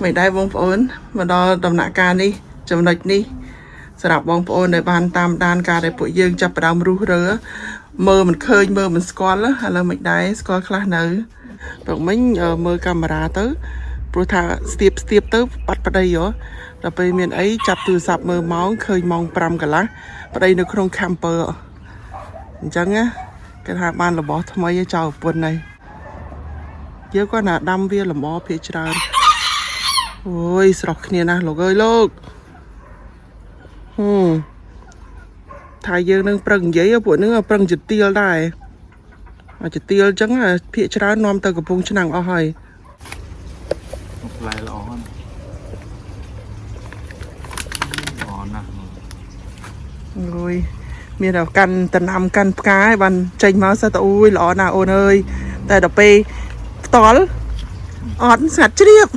មិនដែរបងប្អូនមកដល់ដំណាក់កាលនេះចំណុចនេះសម្រាប់បងប្អូនដែលបានតាមដានការដែលពួកយើងចាប់ផ្ដើមរុះរើមើលមិនឃើញមើលមិនស្គាល់ឥឡូវមិនដែរស្គាល់ខ្លះនៅព្រឹកមិញមើលកាមេរ៉ាទៅព្រោះថាស្ទាបស្ទាបទៅបាត់ប្តីហ៎ដល់ពេលមានអីចាប់ទូរស័ព្ទមើលម៉ោងឃើញម៉ោង5កន្លះប្តីនៅក្នុង camper អញ្ចឹងណាគេថាបានរបស់ថ្មីឲ្យចោលប្រពន្ធហើយយើងគាត់ណាដាំវាលំអភាគច្រើន អូយស្រស់គ្នាណាស់លោកអើយលោកហឹមថាយើងនឹងប្រឹងនិយាយពួកនឹងប្រឹងចទៀលដែរអាចទៀលអញ្ចឹងភាកច្រើននាំទៅកំពង់ឆ្នាំងអស់ហើយ ផ្លែល្អណាស់ល្អណាស់ អូយមានតែកាន់តំណាំកាន់ផ្កាឯងបានចេញមកសិតតែអូយល្អណាស់អូនអើយតែដល់ពេលផ្ទាល់អត់ស្ងាត់ជ្រាប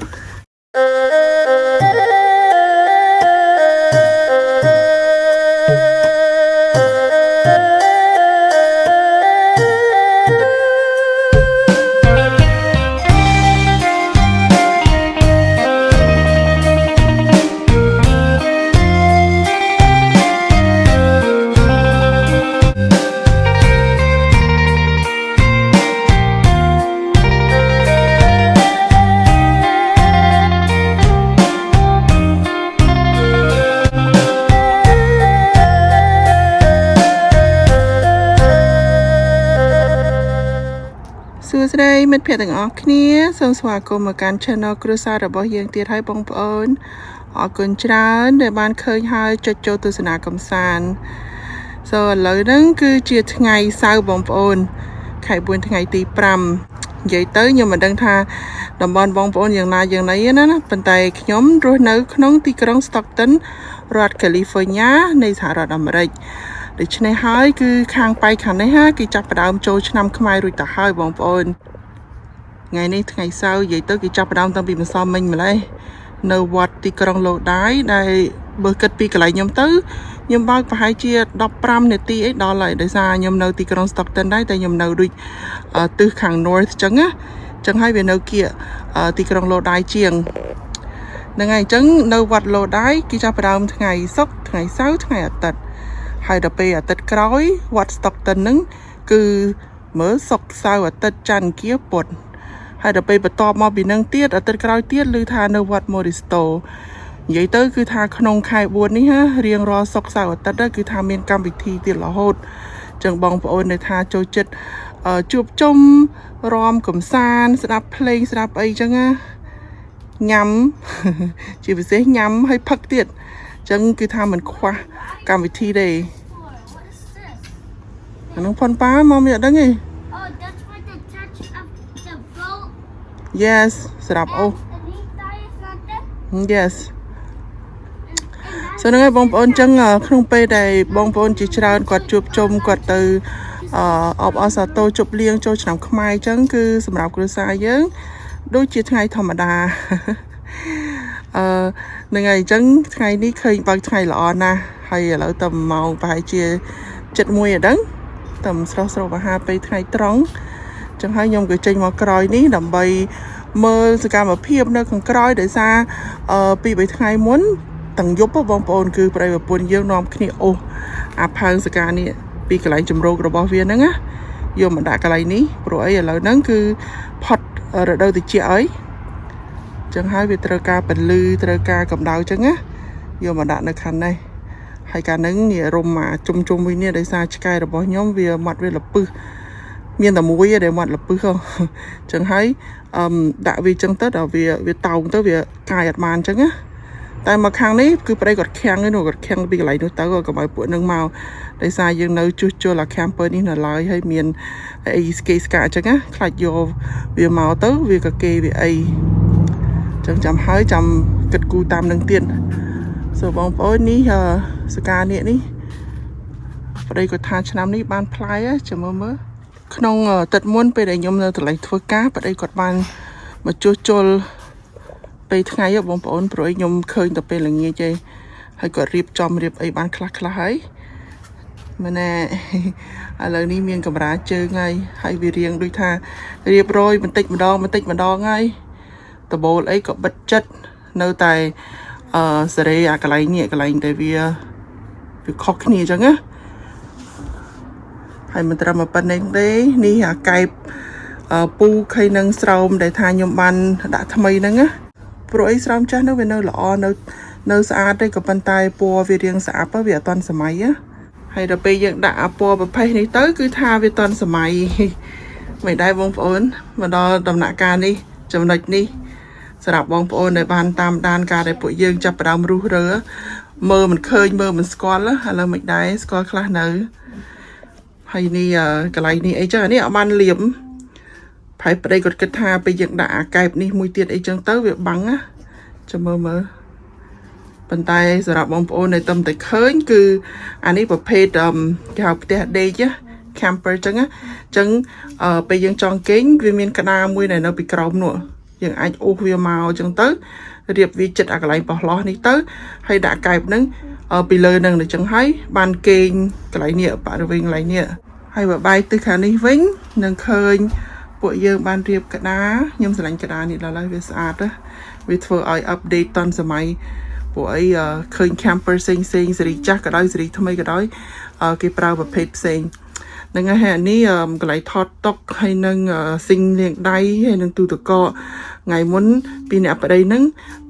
សួស្តីមិត្តភ័ក្តិទាំងអស់គ្នាសូមស្វាគមន៍មកកាន់ Channel គ្រួសាររបស់យើងទៀតហើយបងប្អូនអរគុណច្រើនដែលបានឃើញហើយចុចចូលទស្សនាកំសាន្ត So ឥឡូវហ្នឹងគឺជាថ្ងៃសៅរ៍បងប្អូនខែ4ថ្ងៃទី5និយាយទៅខ្ញុំមិនដឹងថាតំបន់បងប្អូនយ៉ាងណាយ៉ាងណីណាណាប៉ុន្តែខ្ញុំរស់នៅក្នុងទីក្រុង Stockton រដ្ឋ California នៃសហរដ្ឋអាមេរិកដូច្នេះហើយគឺខាងប៉ៃខាងនេះហាគេចាប់ផ្ដើមចូលឆ្នាំខ្មែររួចទៅហើយបងប្អូន ថ្ងៃនេះថ្ងៃសៅរ៍និយាយទៅគេចាប់ផ្ដើមតាំងពីម្សិលមិញម្ល៉េះនៅវត្តទីក្រុងឡូដាយដែលបើគិតពីកន្លែងខ្ញុំទៅខ្ញុំបើកប្រហែលជា15នាទីអីដល់ហើយដោយសារខ្ញុំនៅទីក្រុង Stockton ដែរតែខ្ញុំនៅដូចទិសខាង North អញ្ចឹងណាអញ្ចឹងហើយវានៅគៀកទីក្រុងឡូដាយជាងហ្នឹងហើយអញ្ចឹងនៅវត្តឡូដាយគេចាប់ផ្ដើមថ្ងៃសុក្រថ្ងៃសៅរ៍ថ្ងៃអាទិត្យហើយដល់ពេលអាទិត្យក្រោយវត្ត Stockton ហ្នឹងគឺមើលសុក្រសៅរ៍អាទិត្យច័ន្ទអង្គារពុធ ហើយដល់ពេលបន្ទាប់មកពីនឹងទៀតអាទិត្យក្រោយទៀតឮថានៅវត្ត Moristo និយាយទៅគឺថាក្នុងខែ4នេះណារៀងរាល់សុក្រសៅរ៍អាទិត្យណាគឺថាមានកម្មវិធីទៀតរហូតចឹងបងប្អូននៅថាចូលចិត្តជួបជុំរំកំសាន្តស្ដាប់ភ្លេងស្ដាប់អីចឹងណាញ៉ាំ ជាពិសេសញ៉ាំហើយផឹកទៀតចឹងគឺថាមិនខ្វះកម្មវិធីទេ What is this? អានោះផុនប៉ាមកមានអត់ដឹងទេ Oh, that's for the touch of the boat. Yes ស្រាប់អូ And the knee thigh is not there. Yes. And សូមហ្នឹងហើយបងប្អូនចឹងក្នុងពេលដែលបងប្អូនជាច្រើនគាត់ជួបជុំគាត់ទៅអបអរសាទរជប់លៀងចូលឆ្នាំខ្មែរចឹងគឺសម្រាប់គ្រួសារយើង ដូចជាថ្ងៃធម្មតា អឺហ្នឹងហើយអញ្ចឹងថ្ងៃនេះឃើញបើកថ្ងៃល្អណាស់ហើយឥឡូវតែម៉ោងប្រហែលជា7:01ឯដឹងតែស្រស់ស្រស់អាហារពេលថ្ងៃត្រង់ចឹងហើយខ្ញុំក៏ចេញមកក្រោយនេះដើម្បីមើលសកម្មភាពនៅខាងក្រោយដោយសារពីរបីថ្ងៃមុនទាំងយប់ហ៎បងប្អូនគឺប្តីប្រពន្ធយើងនាំគ្នាអូសអាផើងសកានេះពីកន្លែងជំរករបស់វាហ្នឹងណាយកមកដាក់កន្លែងនេះព្រោះអីឥឡូវហ្នឹងគឺផុតរដូវត្រជាក់ហើយ ចឹងហើយវាត្រូវការពលឺត្រូវការកម្ដៅចឹងណាយកមកដាក់នៅខាងនេះហើយកាលហ្នឹងនេះរុំមកជុំជុំវិញនេះដោយសារឆ្កែរបស់ខ្ញុំវាមាត់វាលពឹសមានតែមួយទេដែលមាត់លពឹសហ៎ចឹងហើយអឹមដាក់វាចឹងទៅដល់វាវាតោងទៅវាកាយអត់បានចឹងណាតែមកខាងនេះគឺប្តីគាត់ខាំងឯនោះគាត់ខាំងពីកន្លែងនោះទៅកុំឲ្យពួកនឹងមកដោយសារយើងនៅជួសជុលអា camper នេះនៅឡើយហើយមានអីស្កេស្កាចឹងណាខ្លាចយកវាមកទៅវាក៏គេវាអី ចឹងចាំហើយចាំគិតគូរតាមនឹងទៀតសូបងប្អូននេះសកានេះនេះប្តីគាត់ថាឆ្នាំនេះបានផ្លែចាំមើលមើលក្នុងទឹកមុនពេលដែលខ្ញុំនៅកន្លែងធ្វើការប្តីគាត់បានមកជួសជុលពេលថ្ងៃហ៎បងប្អូនព្រោះឯងខ្ញុំឃើញតែពេលល្ងាចឯងហើយគាត់រៀបចំរៀបអីបានខ្លះខ្លះហើយមែនណែ ឥឡូវនេះមានកម្រាលជើងហើយហើយវារៀងដូចថារៀបរយបន្តិចម្ដងបន្តិចម្ដងហើយ ដបូលអីក៏បិទចិត្ត នៅតែអឺសេរីអាកន្លែងនេះកន្លែងដែលវាវាខុសគ្នាអញ្ចឹងណាហើយមិនត្រឹមតែប៉ុណ្្នេះទេនេះអាកែបអឺពូខៃនឹងស្រោមដែលថាខ្ញុំបានដាក់ថ្មីហ្នឹងណាព្រោះអីស្រោមចាស់នោះវានៅល្អនៅនៅស្អាតទេក៏ប៉ុន្តែពណ៌វារាងស្អាប់វាអត់ទាន់សម័យណាហើយដល់ពេលយើងដាក់អាពណ៌ប្រផេះនេះទៅគឺថាវាទាន់សម័យ មិនដែរបងប្អូនមកដល់ដំណាក់កាលនេះចំណុចនេះសម្រាប់បងប្អូនដែលបានតាមដានការដែលពួកយើងចាប់ផ្ដើមរុះរើមើលមិនឃើញមើលមិនស្គាល់ឥឡូវមិនដែរស្គាល់ខ្លះនៅហើយនេះអឺកន្លែងនេះអីចឹងអានេះអត់បានលៀបហើយប្តីគាត់គិតថាពេលយើងដាក់អាកែបនេះមួយទៀតអីចឹងទៅវាបាំងណាចាំមើលមើលប៉ុន្តែសម្រាប់បងប្អូនដែលតំតែឃើញគឺអានេះប្រភេទអឺគេហៅផ្ទះដេកណា camper ចឹងណាចឹងអឺពេលយើងចង់គេងវាមានក្តារមួយដែលនៅពីក្រោមនោះយើងអាចអូសវាមកចឹងទៅរៀបវាចិត្តអាកន្លែងបោះលោះនេះទៅហើយដាក់កែបហ្នឹងអឺពីលើហ្នឹងទៅចឹងហើយបានគេងកន្លែងនេះបរិវេណកន្លែងនេះហើយបើបែកទិសខាងនេះវិញនឹងឃើញពួកយើងបានរៀបក្តារខ្ញុំស្រឡាញ់ក្តារនេះដល់ហើយវាស្អាតណាវាធ្វើឲ្យ update តាន់សម័យពួកអីអឺឃើញ camper ផ្សេងផ្សេងសេរីចាស់ក៏ដោយសេរីថ្មីក៏ដោយអឺគេប្រើប្រភេទផ្សេង ហ្នឹងហើយហើយអានេះអឺកន្លែងថតតុកហើយនឹងអឺស៊ីងលាងដៃហើយនឹងទូទឹកកកថ្ងៃមុនពីអ្នកប្តីហ្នឹង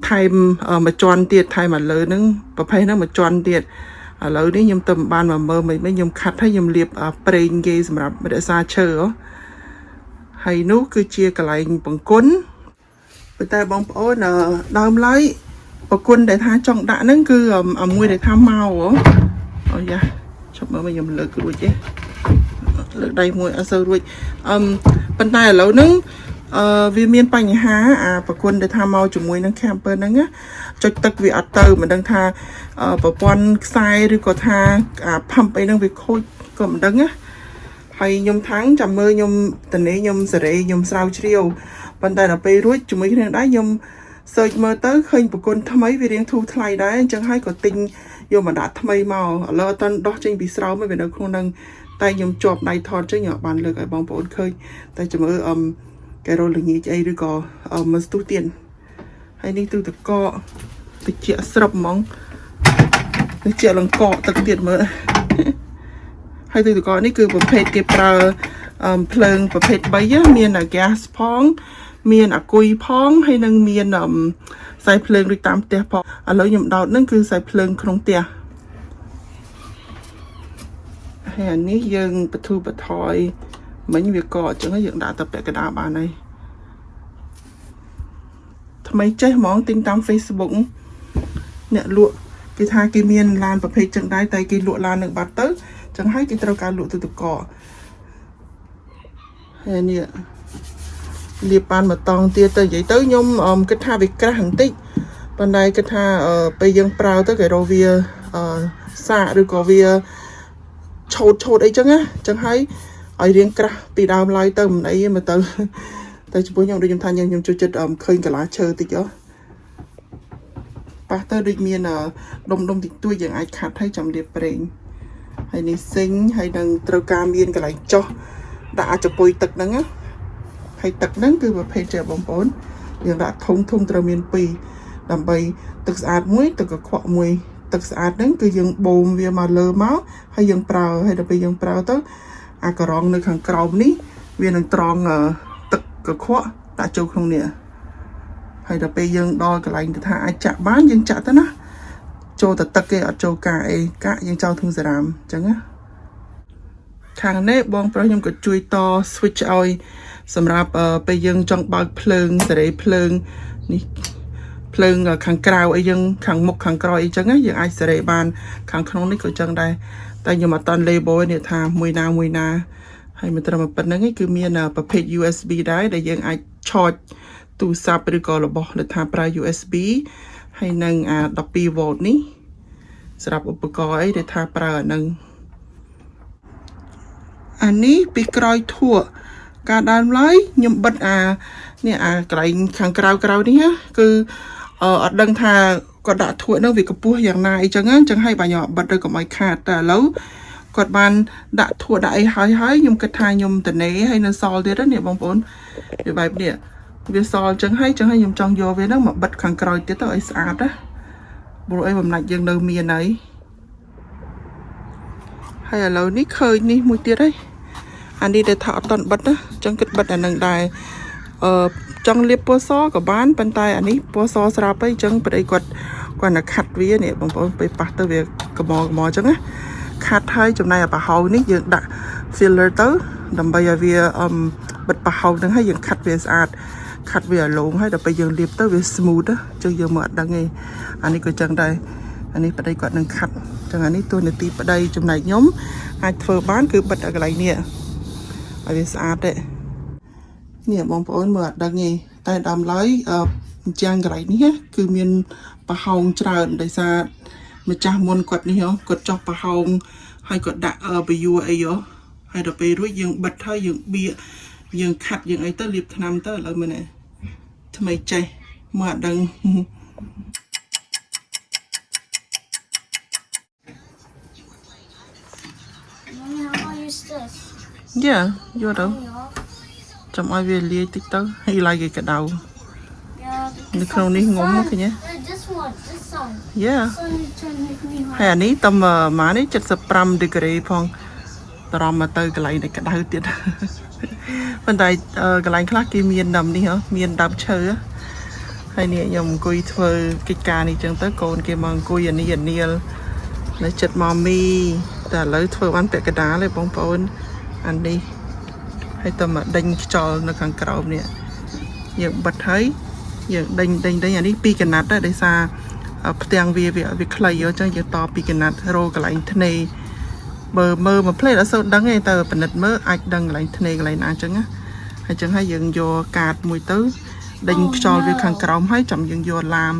ថែមអឺមួយជាន់ទៀតថែមមកលើហ្នឹងប្រភេទហ្នឹងមួយជាន់ទៀតឥឡូវនេះខ្ញុំទៅមិនបានមកមើលមិនមិនខ្ញុំខាត់ហើយខ្ញុំលាបអឺប្រេងគេសម្រាប់រក្សាឈើហ៎ហើយនោះគឺជាកន្លែងបង្គន់ប៉ុន្តែបងប្អូនអឺដើមឡើយបង្គន់ដែលថាចង់ដាក់ហ្នឹងគឺអឺអាមួយដែលថាមកហ៎អូយ៉ាជប់មើលមកខ្ញុំលើករួចទេ លើកដៃមួយអត់សូវរួចអឹមប៉ុន្តែឥឡូវហ្នឹងអឺវាមានបញ្ហាអាប្រគុណដែលថាមកជាមួយនឹង camper ហ្នឹងណាចុចទឹកវាអត់ទៅមិនដឹងថាអឺប្រព័ន្ធខ្សែឬក៏ថាអា pump អីហ្នឹងវាខូចក៏មិនដឹងណាហើយខ្ញុំថាំងចាំមើលខ្ញុំតនេះខ្ញុំសេរីខ្ញុំស្រាវជ្រាវប៉ុន្តែដល់ពេលរួចជាមួយគ្នាដែរខ្ញុំ search មើលទៅឃើញប្រគុណថ្មីវារៀងធូរថ្លៃដែរអញ្ចឹងហើយក៏ទិញយកមកដាក់ថ្មីមកឥឡូវអត់ទាន់ដោះចេញពីស្រោមទេវានៅក្នុងហ្នឹងតែខ្ញុំជាប់ដៃថតចេញខ្ញុំអត់បានលើកឲ្យបងប្អូនឃើញតែចាំមើលអឹមកែរ៉ូល្ងាចអីឬក៏អឹមមកស្ទុះទៀតហើយនេះទូទឹកកកតិចស្រាប់ហ្មងតិចលង្កកទឹកទៀតមើល ហើយទូទឹកកកនេះគឺប្រភេទគេប្រើអឺភ្លើងប្រភេទ3ណាមានអា gas ផង មានអាគុយផងហើយនឹងមានអឺខ្សែភ្លើងដូចតាមផ្ទះផងឥឡូវខ្ញុំដោតហ្នឹងគឺខ្សែភ្លើងក្នុងផ្ទះហើយអានេះយើងបធូរបថយមិញវាកកអញ្ចឹងយើងដាក់តែពាក់កណ្ដាលបានហើយថ្មីចេះហ្មងទិញតាម Facebook អ្នកលក់គេថាគេមានឡានប្រភេទចឹងដែរតែគេលក់ឡាននឹងបាត់ទៅចឹងហើយគេត្រូវការលក់ទូទឹកកកហើយនេះលាបបានមួយតង់ទៀតទៅនិយាយទៅខ្ញុំអមគិតថាវាក្រាស់បន្តិចប៉ុន្តែគិតថាអឺពេលយើងប្រើទៅគេរកវាអឺសាកឬក៏វាឆូតឆូតអីចឹងណាចឹងហើយឲ្យរៀងក្រាស់ពីដើមឡើយទៅមិនអីទេមើលទៅតែចំពោះខ្ញុំដូចខ្ញុំថាខ្ញុំខ្ញុំចូលចិត្តអមឃើញកាឡាឈើតិចហ៎ ប៉ះទៅដូចមានអឺដុំដុំតិចតួចយើងអាចខាត់ឲ្យចាំលាបប្រេងហើយនេះស៊ីងហើយនឹងត្រូវការមានកន្លែងចោះដាក់អាចពុយទឹកហ្នឹងណាហើយទឹកហ្នឹងគឺប្រភេទជាបងប្អូនយើងដាក់ធុងធុងត្រូវមានពីរដើម្បីទឹកស្អាតមួយទឹកកខ្វក់មួយទឹកស្អាតហ្នឹងគឺយើងបូមវាមកលើមកហើយយើងប្រើហើយដល់ពេលយើងប្រើទៅអាការងនៅខាងក្រោមនេះវានឹងត្រង់អឺទឹកកខ្វក់ដាក់ចូលក្នុងនេះ ហើយដល់ពេលយើងដល់កន្លែងទៅថាអាចចាក់បានយើងចាក់ទៅណាចូលតែទឹកគេអត់ចូលកាអីកាក់យើងចោលធុងសារ៉ាមអញ្ចឹងណាខាងនេះបងប្រុសខ្ញុំក៏ជួយត switch ឲ្យសម្រាប់អឺពេលយើងចង់បើកភ្លើងសេរីភ្លើងនេះភ្លើងខាងក្រៅអីយើងខាងមុខខាងក្រោយអីចឹងណាយើងអាចសេរីបានខាងក្នុងនេះក៏ចឹងដែរតែខ្ញុំអត់តាន់ label នេះថាមួយណាមួយណាហើយមិនត្រឹមតែប៉ុណ្្នឹងឯងគឺមានប្រភេទ USB ដែរដែលយើងអាច charge ទូរស័ព្ទឬក៏របស់ដែលថាប្រើ USB ហើយនឹងអា 12V នេះសម្រាប់ឧបករណ៍អីដែលថាប្រើអានឹងអានេះពីក្រោយធក់ការដើមឡើយខ្ញុំបិទអានេះអាកន្លែងខាងក្រៅក្រៅនេះណាគឺអឺអត់ដឹងថាគាត់ដាក់ធក់ហ្នឹងវាកម្ពស់យ៉ាងណាអីចឹងណាអញ្ចឹងហើយបាទខ្ញុំអត់បិទទៅកុំឲ្យខាតតែឥឡូវគាត់បានដាក់ធក់ដាក់អីហើយហើយខ្ញុំគិតថាខ្ញុំតនេហើយនៅសល់ទៀតណានេះបងប្អូនវាបែបនេះ វាសល់ចឹងហើយចឹងហើយខ្ញុំចង់យកវាហ្នឹងមកបិទខាងក្រោយទៀតទៅឲ្យស្អាតណាព្រោះអីបំណាច់យើងនៅមានហើយហើយឥឡូវនេះឃើញនេះមួយទៀតហើយអានេះដែលថាអត់តន់បិទណាចឹងគិតបិទអានឹងដែរអឺចង់លាបពណ៌សក៏បានប៉ុន្តែអានេះពណ៌សស្រាប់ហើយចឹងប្តីគាត់គាត់តែខាត់វានេះបងប្អូនពេលប៉ះទៅវាកមកមចឹងណាខាត់ហើយចំណែកអាប្រហោងនេះយើងដាក់ filler ទៅដើម្បីឲ្យវាអឹមបិទប្រហោងហ្នឹងហើយយើងខាត់វាស្អាតខាត់វាឲ្យលងហើយដល់ពេលយើងលាបទៅវា smooth ណាចឹងយើងមើលអត់ដឹងទេអានេះក៏ចឹងដែរអានេះប្តីគាត់នឹងខាត់ចឹងអានេះតួនាទីប្តីចំណែកខ្ញុំអាចធ្វើបានគឺបិទឲ្យកន្លែងនេះឲ្យវាស្អាតទេនេះបងប្អូនមើលអត់ដឹងទេតែដើមឡើយអឺអញ្ចឹងកន្លែងនេះណាគឺមានប្រហោងច្រើនដោយសារម្ចាស់មុនគាត់នេះហ៎គាត់ចោះប្រហោងហើយគាត់ដាក់អឺពយួរអីហ៎ហើយដល់ពេលរួចយើងបិទហើយយើងបៀកយើងខាត់យើងអីទៅលាបថ្នាំទៅឥឡូវមើលនេះថ្មីចេះមើលអត់ដឹង Mommy, how about use this? Yeah, យកទៅ Yeah. ចាំឲ្យវាលាយតិចទៅហើយឡាយគេក្តៅ Yeah. នៅក្នុងនេះងំឃើញទេ This one, this one. Yeah. This one is trying to make me ហើយ hot. អានេះតំម៉ានេះ75 degree ផងត្រមមកទៅកន្លែងដែលក្តៅទៀត ប៉ុន្តែអឺកន្លែងខ្លះគេមានដើមនេះហ៎មានដើមឈើហ៎ហើយនេះខ្ញុំអង្គុយធ្វើកិច្ចការនេះចឹងទៅកូនគេមកអង្គុយអានេះអានាលនៅចិត្តម៉មីតែឥឡូវធ្វើបានពាក់កណ្ដាលហើយបងប្អូនអានេះហើយតមកដេញខ្យល់នៅខាងក្រោមនេះយើងបិទហើយយើងដេញដេញដេញអានេះពីរកណាត់ដែរដោយសារផ្ទាំងវាវាវាខ្លីអញ្ចឹងយើងតពីរកណាត់រកកន្លែងធ្នេបើមើលមួយផ្លេតអត់សូវដឹងទេតែពិនិត្យមើលអាចដឹងកន្លែងធ្នេកន្លែងណាអញ្ចឹងណាហើយអញ្ចឹងហើយយើងយកកាតមួយទៅដេញខ្យល់វាខាងក្រោមហើយចាំយើងយកឡាម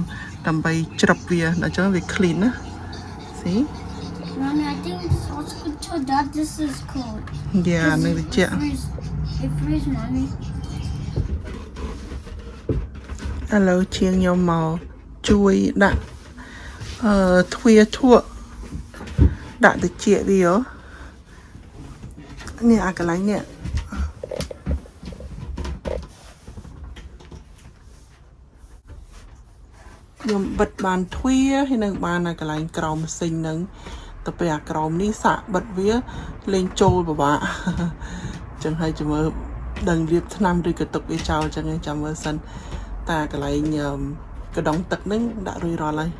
ដើម្បីច្រឹបវាដល់អញ្ចឹងវា clean ណា See. Mommy, I think it's also good to that this is cold. Yeah, នឹងត្រជាក់ Freeze. It freeze, Mommy. ឥឡូវជាងខ្ញុំមកជួយដាក់អឺទ្វារធក់ដាក់តិចវាហ៎នេះអាកន្លែងនេះខ្ញុំបិទបានទ្វារហើយនឹងបានអាកន្លែងក្រោមសិញហ្នឹងទៅពេលអាក្រោមនេះសាក់បិទវាលេងចូលពិបាក ចឹងហើយចាំមើលដឹងរៀបថ្នាំឬក៏ទុកវាចោលចឹងឯងចាំមើលសិនតាកន្លែងអឺកដុងទឹកហ្នឹងដាក់រួចរាល់ហើយ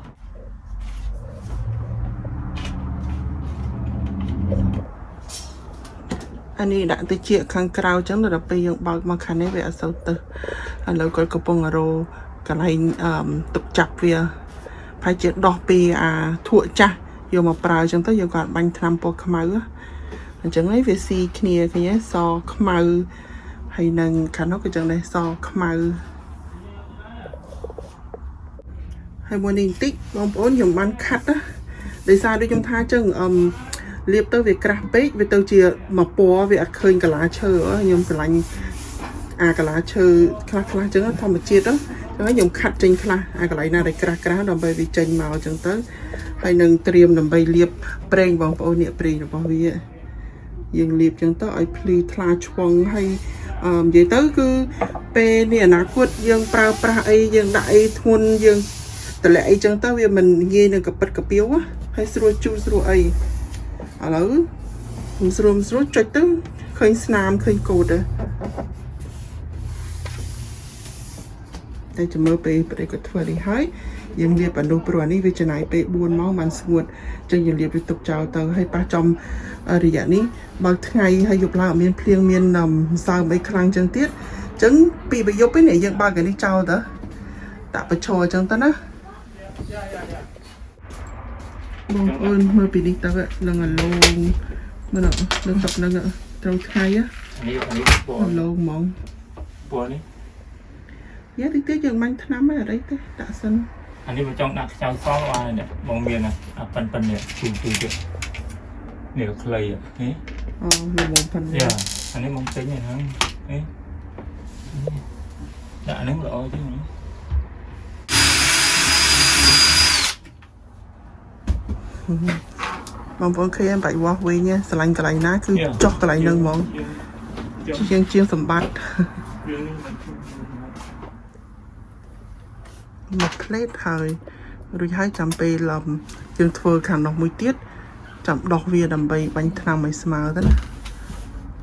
អានេះដាក់តិចខាងក្រៅចឹងដល់ពេលយើងបើកមកខាងនេះវាអត់សូវទៅឥឡូវគាត់កំពុងរកកន្លែងអឺទុកចាប់វាប្រហែលជាដោះពីអាធក់ចាស់យកមកប្រើចឹងទៅយើងក៏អត់បាញ់ថ្នាំពណ៌ខ្មៅហ៎ អញ្ចឹងហើយវាស៊ីគ្នាឃើញទេសខ្មៅហើយនឹងខាងនោះក៏ចឹងដែរសខ្មៅហើយមួយនេះបន្តិចបងប្អូនខ្ញុំបានខាត់ណាដោយសារដូចខ្ញុំថាអញ្ចឹងអឹមលាបទៅវាក្រាស់ពេកវាទៅជាមួយពណ៌វាអត់ឃើញកាឡាឈើហ៎ខ្ញុំស្រឡាញ់អាកាឡាឈើខ្លះខ្លះអញ្ចឹងធម្មជាតិហ៎អញ្ចឹងហើយខ្ញុំខាត់ចេញខ្លះអាកន្លែងណាដែលក្រាស់ក្រាស់ដើម្បីវាចេញមកអញ្ចឹងទៅហើយនឹងត្រៀមដើម្បីលាបប្រេងបងប្អូននេះប្រេងរបស់វា យើងលាបចឹងទៅឲ្យភ្លឺថ្លាឆ្វង់ហើយអឺនិយាយទៅគឺពេលនេះអនាគតយើងប្រើប្រាស់អីយើងដាក់អីធ្ងន់យើងតម្លាក់អីចឹងទៅវាមិនងាយនឹងកពិតកពាវណាហើយស្រួលជូរស្រួលអីឥឡូវមិនស្រួលមិនស្រួលចុចទៅឃើញស្នាមឃើញកូដទៅតែចាំមើលពេលប្តីគាត់ធ្វើនេះហើយយើងលាបអានោះព្រោះអានេះវាចំណាយពេល4ម៉ោងបានស្ងួតអញ្ចឹងយើងលាបវាទុកចោលទៅហើយប៉ះចំរយៈនេះបើថ្ងៃហើយយប់ឡើងអត់មានភ្លៀងមានសើមអីខ្លាំងអញ្ចឹងទៀតអញ្ចឹងពីប្រយប់នេះយើងបើកអានេះចោលទៅដាក់បញ្ឈរអញ្ចឹងទៅណាបងប្អូនមើលពីនេះទៅនឹងអាឡងមើលនឹងទឹកនឹងត្រូវថ្ងៃ អានេះអានេះព អា ណ៌ ឡងហ្មង ពណ៌នេះ យ៉ាតិចទៀតយើងបាញ់ថ្នាំហើយអត់អីទេដាក់សិន អានេះបើចង់ដាក់ខ្ចៅសបាននេះបងមានអាប៉ិនប៉ិននេះទូទូទៀតនេះខ្លីហ៎ អូល្មមប៉ុណ្ណេះ យ៉ាអានេះមកទិញហ្នឹងហ៎ដាក់ហ្នឹងល្អជាង បងប្អូនឃើញបាច់វាស់វិញស្រឡាញ់កន្លែងណាគឺចុះកន្លែងហ្នឹងហ្មង យើង ជាងជាងសម្បត្តិ យើងនេះមិន មួយផ្លេតហើយរួចហើយចាំពេលឡំយើងធ្វើខាងនោះមួយទៀតចាំដោះវាដើម្បីបាញ់ថ្នាំឲ្យស្មើទៅណា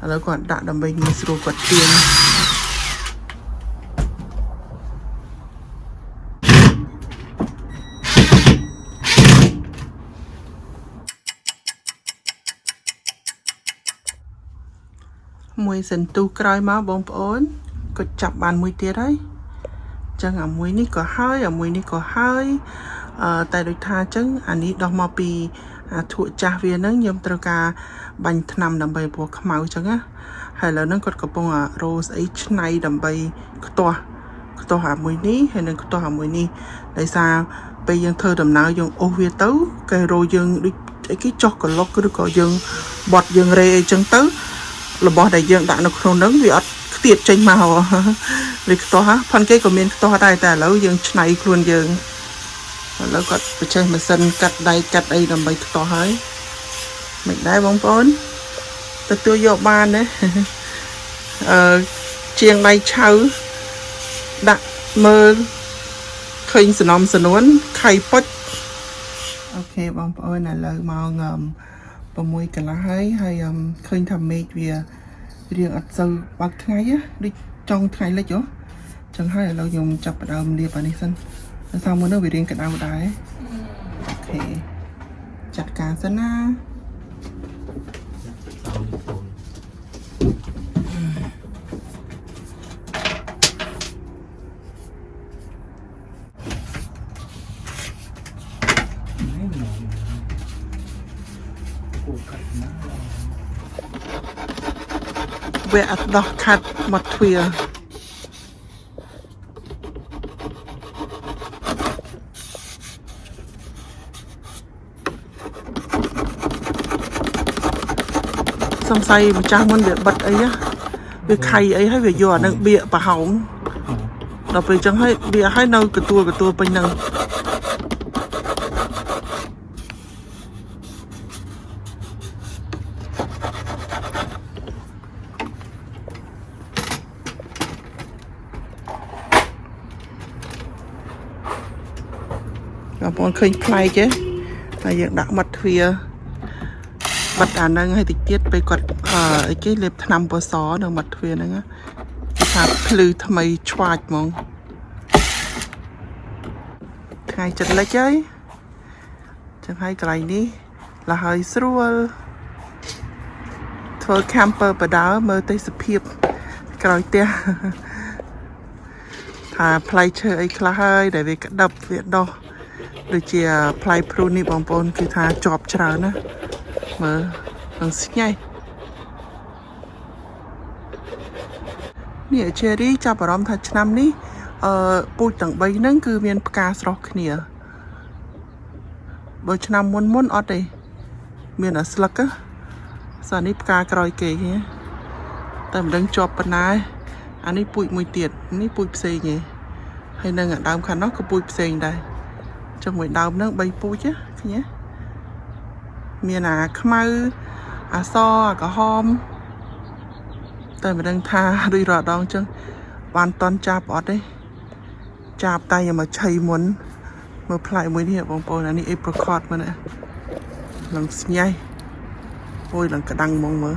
ឥឡូវគាត់ដាក់ដើម្បីងាយស្រួលគាត់ទាញ មួយសន្ទុះក្រោយមកបងប្អូនក៏ចាប់បានមួយទៀតហើយអញ្ចឹងអាមួយនេះក៏ហើយអាមួយនេះក៏ហើយអឺតែដូចថាអញ្ចឹងអានេះដោះមកពីអាធក់ចាស់វាហ្នឹងខ្ញុំត្រូវការបាញ់ថ្នាំដើម្បីព្រោះខ្មៅអញ្ចឹងណាហើយឥឡូវហ្នឹងគាត់កំពុងអារោស្អីឆ្នៃដើម្បីខ្ទាស់ខ្ទាស់អាមួយនេះហើយនឹងខ្ទាស់អាមួយនេះដោយសារពេលយើងធ្វើដំណើរយើងអូសវាទៅគេរោយើងដូចអីគេចោះក្លុកឬក៏យើងបត់យើងរេអីចឹងទៅ របស់ដែលយើងដាក់នៅក្នុងហ្នឹងវាអត់ខ្ទាតចេញមក វាខ្ទាស់ហ่ะផនគេក៏មានខ្ទាស់ដែរតែឥឡូវយើងឆ្នៃខ្លួនយើងឥឡូវគាត់បច្ចេកម៉ាស៊ីនកាត់ដៃកាត់អីដើម្បីខ្ទាស់ហើយមិនដែរបងប្អូនទទួលយកបានណា អឺជាងដៃឆៅដាក់មើលឃើញសំណំសនួនខៃពុច OK បងប្អូនឥឡូវម៉ោង6កន្លះហើយហើយអឹមឃើញថាមេឃវា រៀងអត់សូវបើកថ្ងៃណាដូចចង់ថ្ងៃលិចហ៎ចឹងហើយឥឡូវខ្ញុំចាប់ផ្ដើមលាបអានេះសិនដោយសារមុននោះវារៀងក្តៅដែរ OK ចាត់ការសិនណា សោនេះកូននេះមកគូកាត់ណា វាអត់ដោះខាត់មកទ្វារសង្ស័យម្ចាស់មុនវាបិទអីណាវាខៃអីហើយវាយកអានឹងបៀកប្រហោងដល់ពេលចឹងហើយបៀកហើយនៅកទួលកទួលពេញហ្នឹង បងប្អូនឃើញប្លែកទេតែយើងដាក់មាត់ទ្វារបិទអាហ្នឹងឲ្យតិចទៀតពេលគាត់អឺអីគេលេបថ្នាំពណ៌សនៅមាត់ទ្វារហ្នឹងណាគេថាភ្លឺថ្មីឆ្វាចហ្មងថ្ងៃចិត្តលិចហើយចឹងហើយកន្លែងនេះលហើយស្រួលធ្វើ camper បដើមើលទេសភាពក្រោយផ្ទះ ថាផ្លែឈើអីខ្លះហើយដែលវាក្តឹបវាដោះ ដូចជាផ្លែព្រូននេះបងប្អូនគឺថាជាប់ច្រើនណាមើលនឹងស្ញែនេះ cherry ចាប់អារម្មណ៍ថាឆ្នាំនេះអឺពូជទាំង3ហ្នឹងគឺមានផ្កាស្រស់គ្នាបើឆ្នាំមុនមុនអត់ទេមានអាស្លឹកណាសានេះផ្កាក្រោយគេឃើញទេតែមិនដឹងជាប់ប៉ុណ្ណាទេអានេះពូជមួយទៀតនេះពូជផ្សេងទេហើយនឹងអាដើមខាងនោះក៏ពូជផ្សេងដែរ ចុះមួយដើមហ្នឹង3ពូជណាឃើញទេមានអាខ្មៅអាសអាក្រហមតែមិនដឹងថា ដូចរាល់ដងចឹងបានតន់ចាប់អត់ទេចាប់តែយកមកឆីមុនមើលផ្លែមួយនេះបងប្អូនអានេះ apricot មើលណាឡើងស្ញែអូយឡើងក្តាំងហ្មងមើល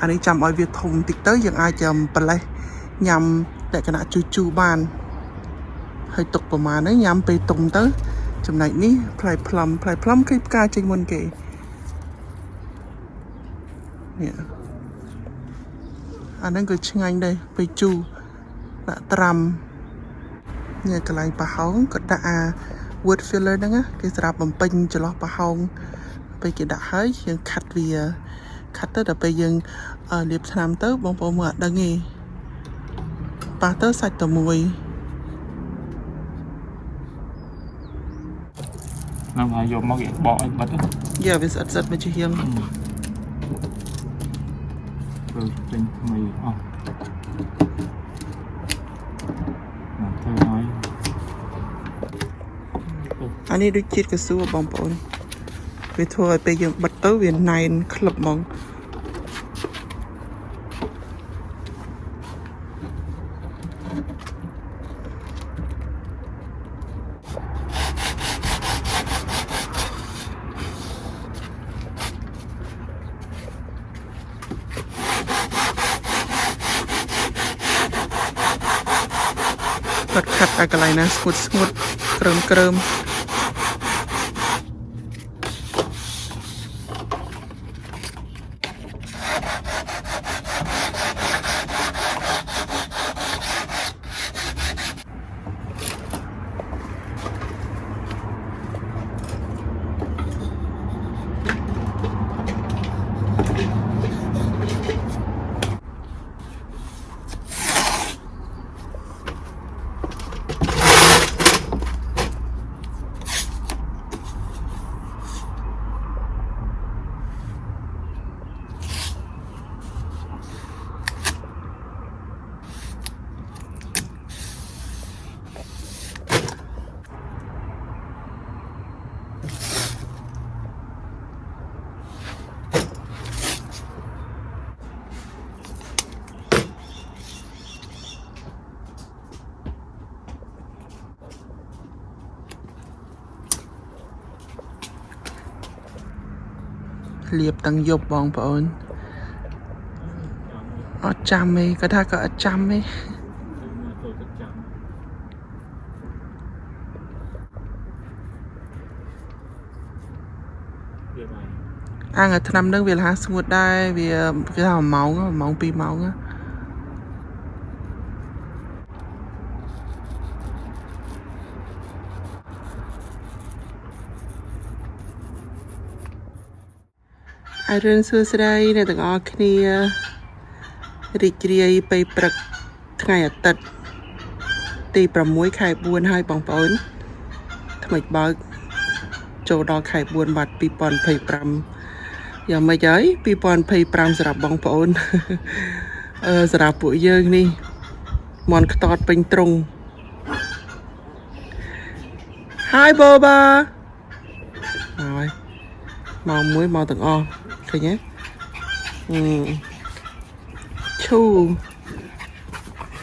អានេះចាំឲ្យវាធំតិចទៅយើងអាចចាំប្រលេះញ៉ាំលក្ខណៈជូរជូរបាន ហើយទុកប្រមាណហ្នឹងញ៉ាំពេលទុំទៅ ចំណែកនេះផ្លែផ្លុំផ្លែផ្លុំគេផ្កាចេញមុនគេនេះអាហ្នឹងក៏ឆ្ងាញ់ដែរពេលជូរដាក់ត្រាំនេះកន្លែងប្រហោងក៏ដាក់អា wood filler ហ្នឹងណាគេសម្រាប់បំពេញចន្លោះប្រហោងពេលគេដាក់ហើយយើងខាត់វាខាត់ទៅដល់ពេលយើងអឺលាបថ្នាំទៅបងប្អូនមើលអត់ដឹងទេប៉ះទៅសាច់តែមួយ ហ្នឹងហើយយកមកគេបកឲ្យបិទទៅ យ៉ាវាស្អិតស្អិតមកជាហៀង ធ្វើចេញថ្មីអស់មកធ្វើឲ្យ អានេះដូចជាតិកស៊ូបងប្អូនវាធ្វើឲ្យពេលយើងបិទទៅវាណែនក្លឹបហ្មង គាត់ខាត់តែកន្លែងណាស្ងួតស្ងួតក្រើមក្រើមលៀបទាំងយប់បងប្អូនអត់ចាំទេគាត់ថាក៏អត់ចាំទេ ចូលទឹកចាំវាបាន អាងអាឆ្នាំហ្នឹងវាលះស្ងួតដែរវាគេថា1ម៉ោង1ម៉ោង2ម៉ោងណាអរុនសួស្តីអ្នកទាំងអស់គ្នារីករាយពេលព្រឹកថ្ងៃអាទិត្យទី6ខែ4ហើយបងប្អូនថ្មិចបើកចូលដល់ខែ4បាត់2025យ៉ាងម៉េចហើយ2025សម្រាប់បងប្អូន អឺសម្រាប់ពួកយើងនេះមន់ខ្តតពេញទ្រុង Hi Boba ហើយមកមួយមកទាំងអស់ឃើញទេអឺឈូ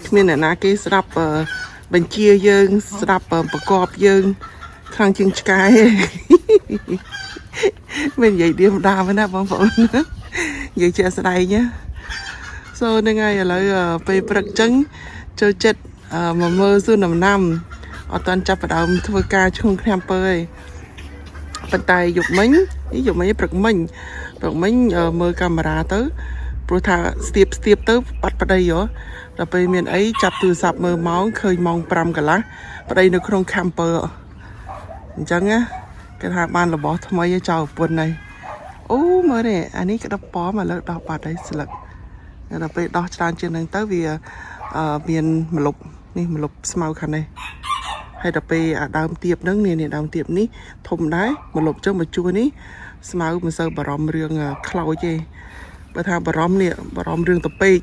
គ្មានអ្នកណាគេស្ដាប់អឺបញ្ជាយើងស្ដាប់អឺប្រកបយើងខ្លាំងជាងឆ្កែទេ មិននិយាយដៀមដាមទេណាបងប្អូន និយាយជាក់ស្ដែងណា សូហ្នឹងហើយឥឡូវអឺពេលព្រឹកចឹងចូលចិត្តអឺមកមើលសួនដំណាំអត់ទាន់ចាប់ផ្ដើមធ្វើការឈ្ងុំខាំពើទេប៉ុន្តែយប់មិញនេះយប់មិញព្រឹកមិញព្រឹកមិញអឺមើលកាមេរ៉ាទៅព្រោះថាស្ទាបស្ទាបទៅបាត់ប្តីហ៎ដល់ពេលមានអីចាប់ទូរស័ព្ទមើលម៉ោងឃើញម៉ោង5កន្លះប្តីនៅក្នុង camper អញ្ចឹងណាគេថាបានរបស់ថ្មីឲ្យចោលប្រពន្ធហើយអូមើលនេះអានេះក្តឹបប៉មឥឡូវដោះបាត់ហើយស្លឹក ដល់ពេលដោះច្រើនជាងហ្នឹងទៅវាអឺមានម្លប់នេះម្លប់ស្មៅខាងនេះហើយដល់ពេលអាដើមទៀបហ្នឹងនេះនេះដើមទៀបនេះធំដែរម្លប់ចឹងមកជួរនេះស្មៅមិនសូវបារម្ភរឿងខ្លោចទេបើថាបារម្ភនេះបារម្ភរឿងតពេក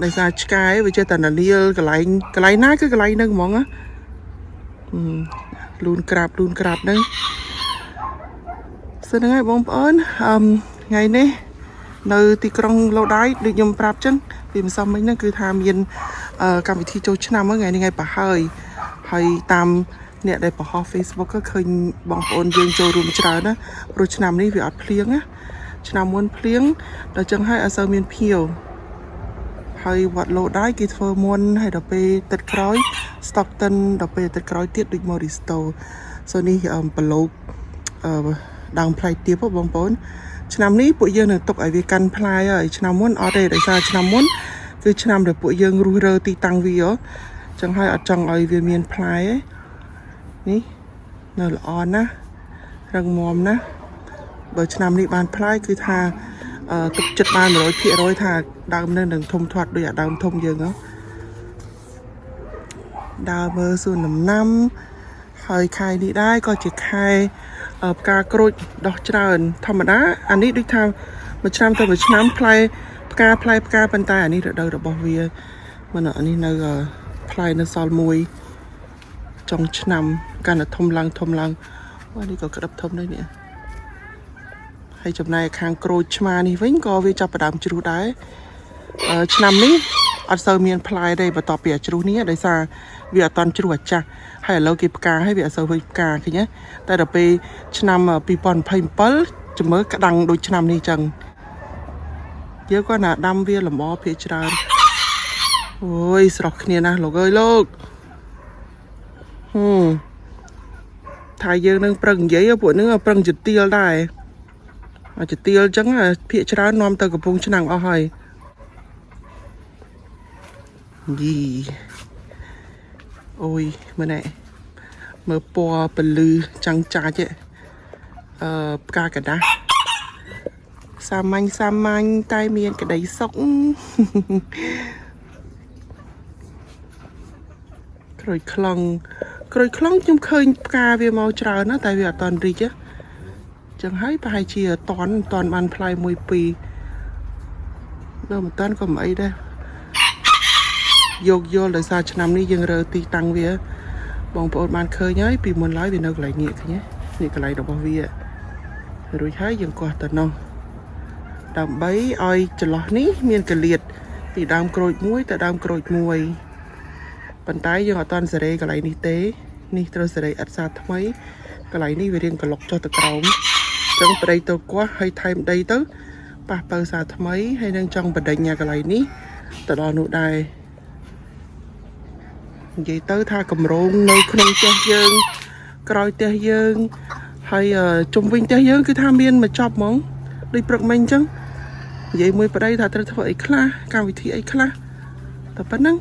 ដោយសារឆ្កែវាចេះតែននាលកន្លែងកន្លែងណាគឺកន្លែងហ្នឹងហ្មងណាអឺលូនក្រាបលូនក្រាបហ្នឹងសឹងហ្នឹងហើយបងប្អូនអឺថ្ងៃនេះ នៅទីក្រុងឡូដៃដូចខ្ញុំប្រាប់ចឹងពីម្សិលមិញហ្នឹងគឺថាមានអឺកម្មវិធីចូលឆ្នាំហ្នឹងថ្ងៃនេះថ្ងៃប្រហើយហើយតាមអ្នកដែលបង្ហោះ Facebook ក៏ឃើញបងប្អូនយើងចូលរួមច្រើនណាព្រោះឆ្នាំនេះវាអត់ភ្លៀងណាឆ្នាំមុនភ្លៀងដល់ចឹងហើយអត់សូវមានភ្ញៀវហើយវត្តឡូដៃគេធ្វើមុនហើយដល់ពេលទឹកក្រោយ Stockton ដល់ពេលទឹកក្រោយទៀតដូច Moristo សូនេះអឺប្រឡូកអឺដើមផ្លែទៀបហ៎បងប្អូន ឆ្នាំនេះពួកយើងនឹងទុកឲ្យវាកាន់ផ្លែហើយឆ្នាំមុនអត់ទេដោយសារឆ្នាំមុនគឺឆ្នាំដែលពួកយើងរុះរើទីតាំងវាហ៎ចឹងហើយអត់ចង់ឲ្យវាមានផ្លែទេនេះនៅល្អណាស់រឹងមាំណាស់បើឆ្នាំនេះបានផ្លែគឺថាអឺទុកចិត្តបាន100%ថាដើមនឹងនឹងធំធាត់ដូចអាដើមធំយើងហ៎ដើរមើលសួនដំណាំ ហើយខែនេះដែរក៏ជាខែអឺផ្កាក្រូចដោះច្រើន ធម្មតាអានេះដូចថាមួយឆ្នាំទៅមួយឆ្នាំផ្លែផ្កាផ្លែផ្កាប៉ុន្តែអានេះរដូវរបស់វាមិនអានេះនៅអឺផ្លែនៅសល់មួយចុងឆ្នាំកាន់តែធំឡើងធំឡើងអូអានេះក៏ក្តឹបធំដែរនេះហើយចំណែកខាងក្រូចឆ្មានេះវិញក៏វាចាប់ផ្ដើមជ្រុះដែរអឺឆ្នាំនេះអត់សូវមានផ្លែទេបន្ទាប់ពីអាជ្រុះនេះដោយសារវាអត់តន់ជ្រុះអាចាស់ហើយឥឡូវគេផ្កាហើយវាអត់សូវវិញផ្កាឃើញទេតែដល់ពេលឆ្នាំ2027ជំមើក្តាំងដូចឆ្នាំនេះចឹងយើងគាត់ណាដាំវាលម្អភាគច្រើនអូយស្រស់គ្នាណាស់លោកអើយលោក ហឹមថាយើងនឹងប្រឹងនិយាយពួកនឹងប្រឹងចទៀលដែរអាចទៀលអញ្ចឹងភាកច្រើននាំទៅកំពង់ឆ្នាំងអស់ហើយយីអូយមើលណែមើលពណ៌ពលឺចាំងចាច់ឯអឺផ្កាកដាស់សាមញ្ញសាមញ្ញតែមានក្តីសុខ ក្រូចខ្លងក្រូចខ្លងខ្ញុំឃើញផ្កាវាមកច្រើនណាស់តែវាអត់តន់រីកទេចឹងហើយប្រហែលជាតន់តន់បានផ្លែមួយពីរដល់មិនតន់ក៏មិនអីដែរយកយល់ដោយសារឆ្នាំនេះយើងរើទីតាំងវា បងប្អូនបានឃើញហើយពីមុនឡើយវានៅកន្លែងនេះឃើញទេនេះកន្លែងរបស់វារួចហើយយើងកោះទៅនោះដើម្បីឲ្យចន្លោះនេះមានកលៀតពីដើមក្រូចមួយទៅដើមក្រូចមួយ ប៉ុន្តែយើងអត់តាន់សេរីកន្លែងនេះទេនេះត្រូវសេរីឥតសាថ្មីកន្លែងនេះវារៀងក្លុកចុះទៅក្រោមអញ្ចឹងប្តីទៅកោះហើយថែមដីទៅប៉ះពៅសាថ្មីហើយនឹងចង់បដិញ្ញាកន្លែងនេះទៅដល់នោះដែរនិយាយទៅថាកម្រងនៅក្នុងផ្ទះយើង ក្រោយផ្ទះយើងហើយជុំវិញផ្ទះយើងគឺថាមានមកចប់ហ្មងដូចព្រឹកមិញអញ្ចឹងនិយាយមួយប្តីថាត្រូវធ្វើអីខ្លះកម្មវិធីអីខ្លះតែប៉ុណ្្នឹង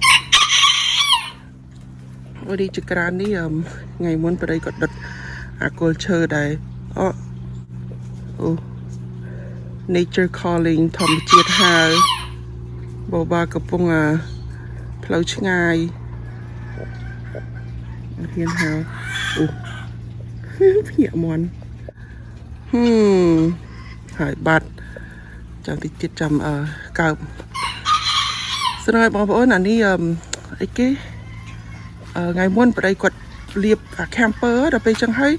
អូនេះចក្រាននេះអឹមថ្ងៃមុនប្តីក៏ដុតអាគល់ឈើដែរអូអូ nature calling ធម្មជាតិហៅបបាកំពុងអាផ្លូវឆ្ងាយអត់ហ៊ានហៅអូ ភ្ញាក់មន់ហឹមហើយបាត់ចាំតិចទៀតចាំអឺកើបស្នើបងប្អូនអានេះអឹមអីគេ អឺថ្ងៃមុនប្តីគាត់លាបអា camper ដល់ពេលចឹងហើយ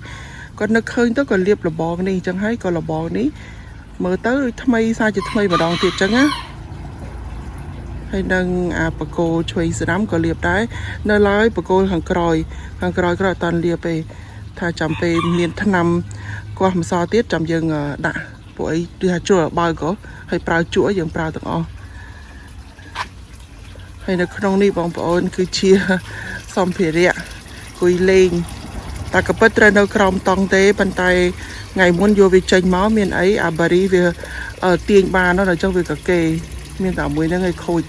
គាត់នឹកឃើញទៅក៏លាបលបងនេះចឹងហើយក៏លបងនេះមើលទៅដូចថ្មីសារជាថ្មីម្ដងទៀតចឹងណាហើយនឹងអាបកគោឆ្វេងស្ដាំក៏លាបដែរនៅឡើយបកគោខាងក្រោយខាងក្រោយក្រោយអត់តាន់លាបទេថាចាំពេលមានថ្នាំគាស់ម្សល់ទៀតចាំយើងដាក់ពួកអីគឺថាជួលបើកហើយប្រើជក់យើងប្រើទាំងអស់ ហើយនៅក្នុងនេះបងប្អូនគឺជា សម្ភារៈគួយលេងតែក៏ពិតត្រូវនៅក្រោមតង់ទេប៉ុន្តែថ្ងៃមុនយកវាចេញមកមានអីអាបារីវាទាញបានដល់អញ្ចឹងវាក៏គេ មានតែមួយហ្នឹងឯងខូច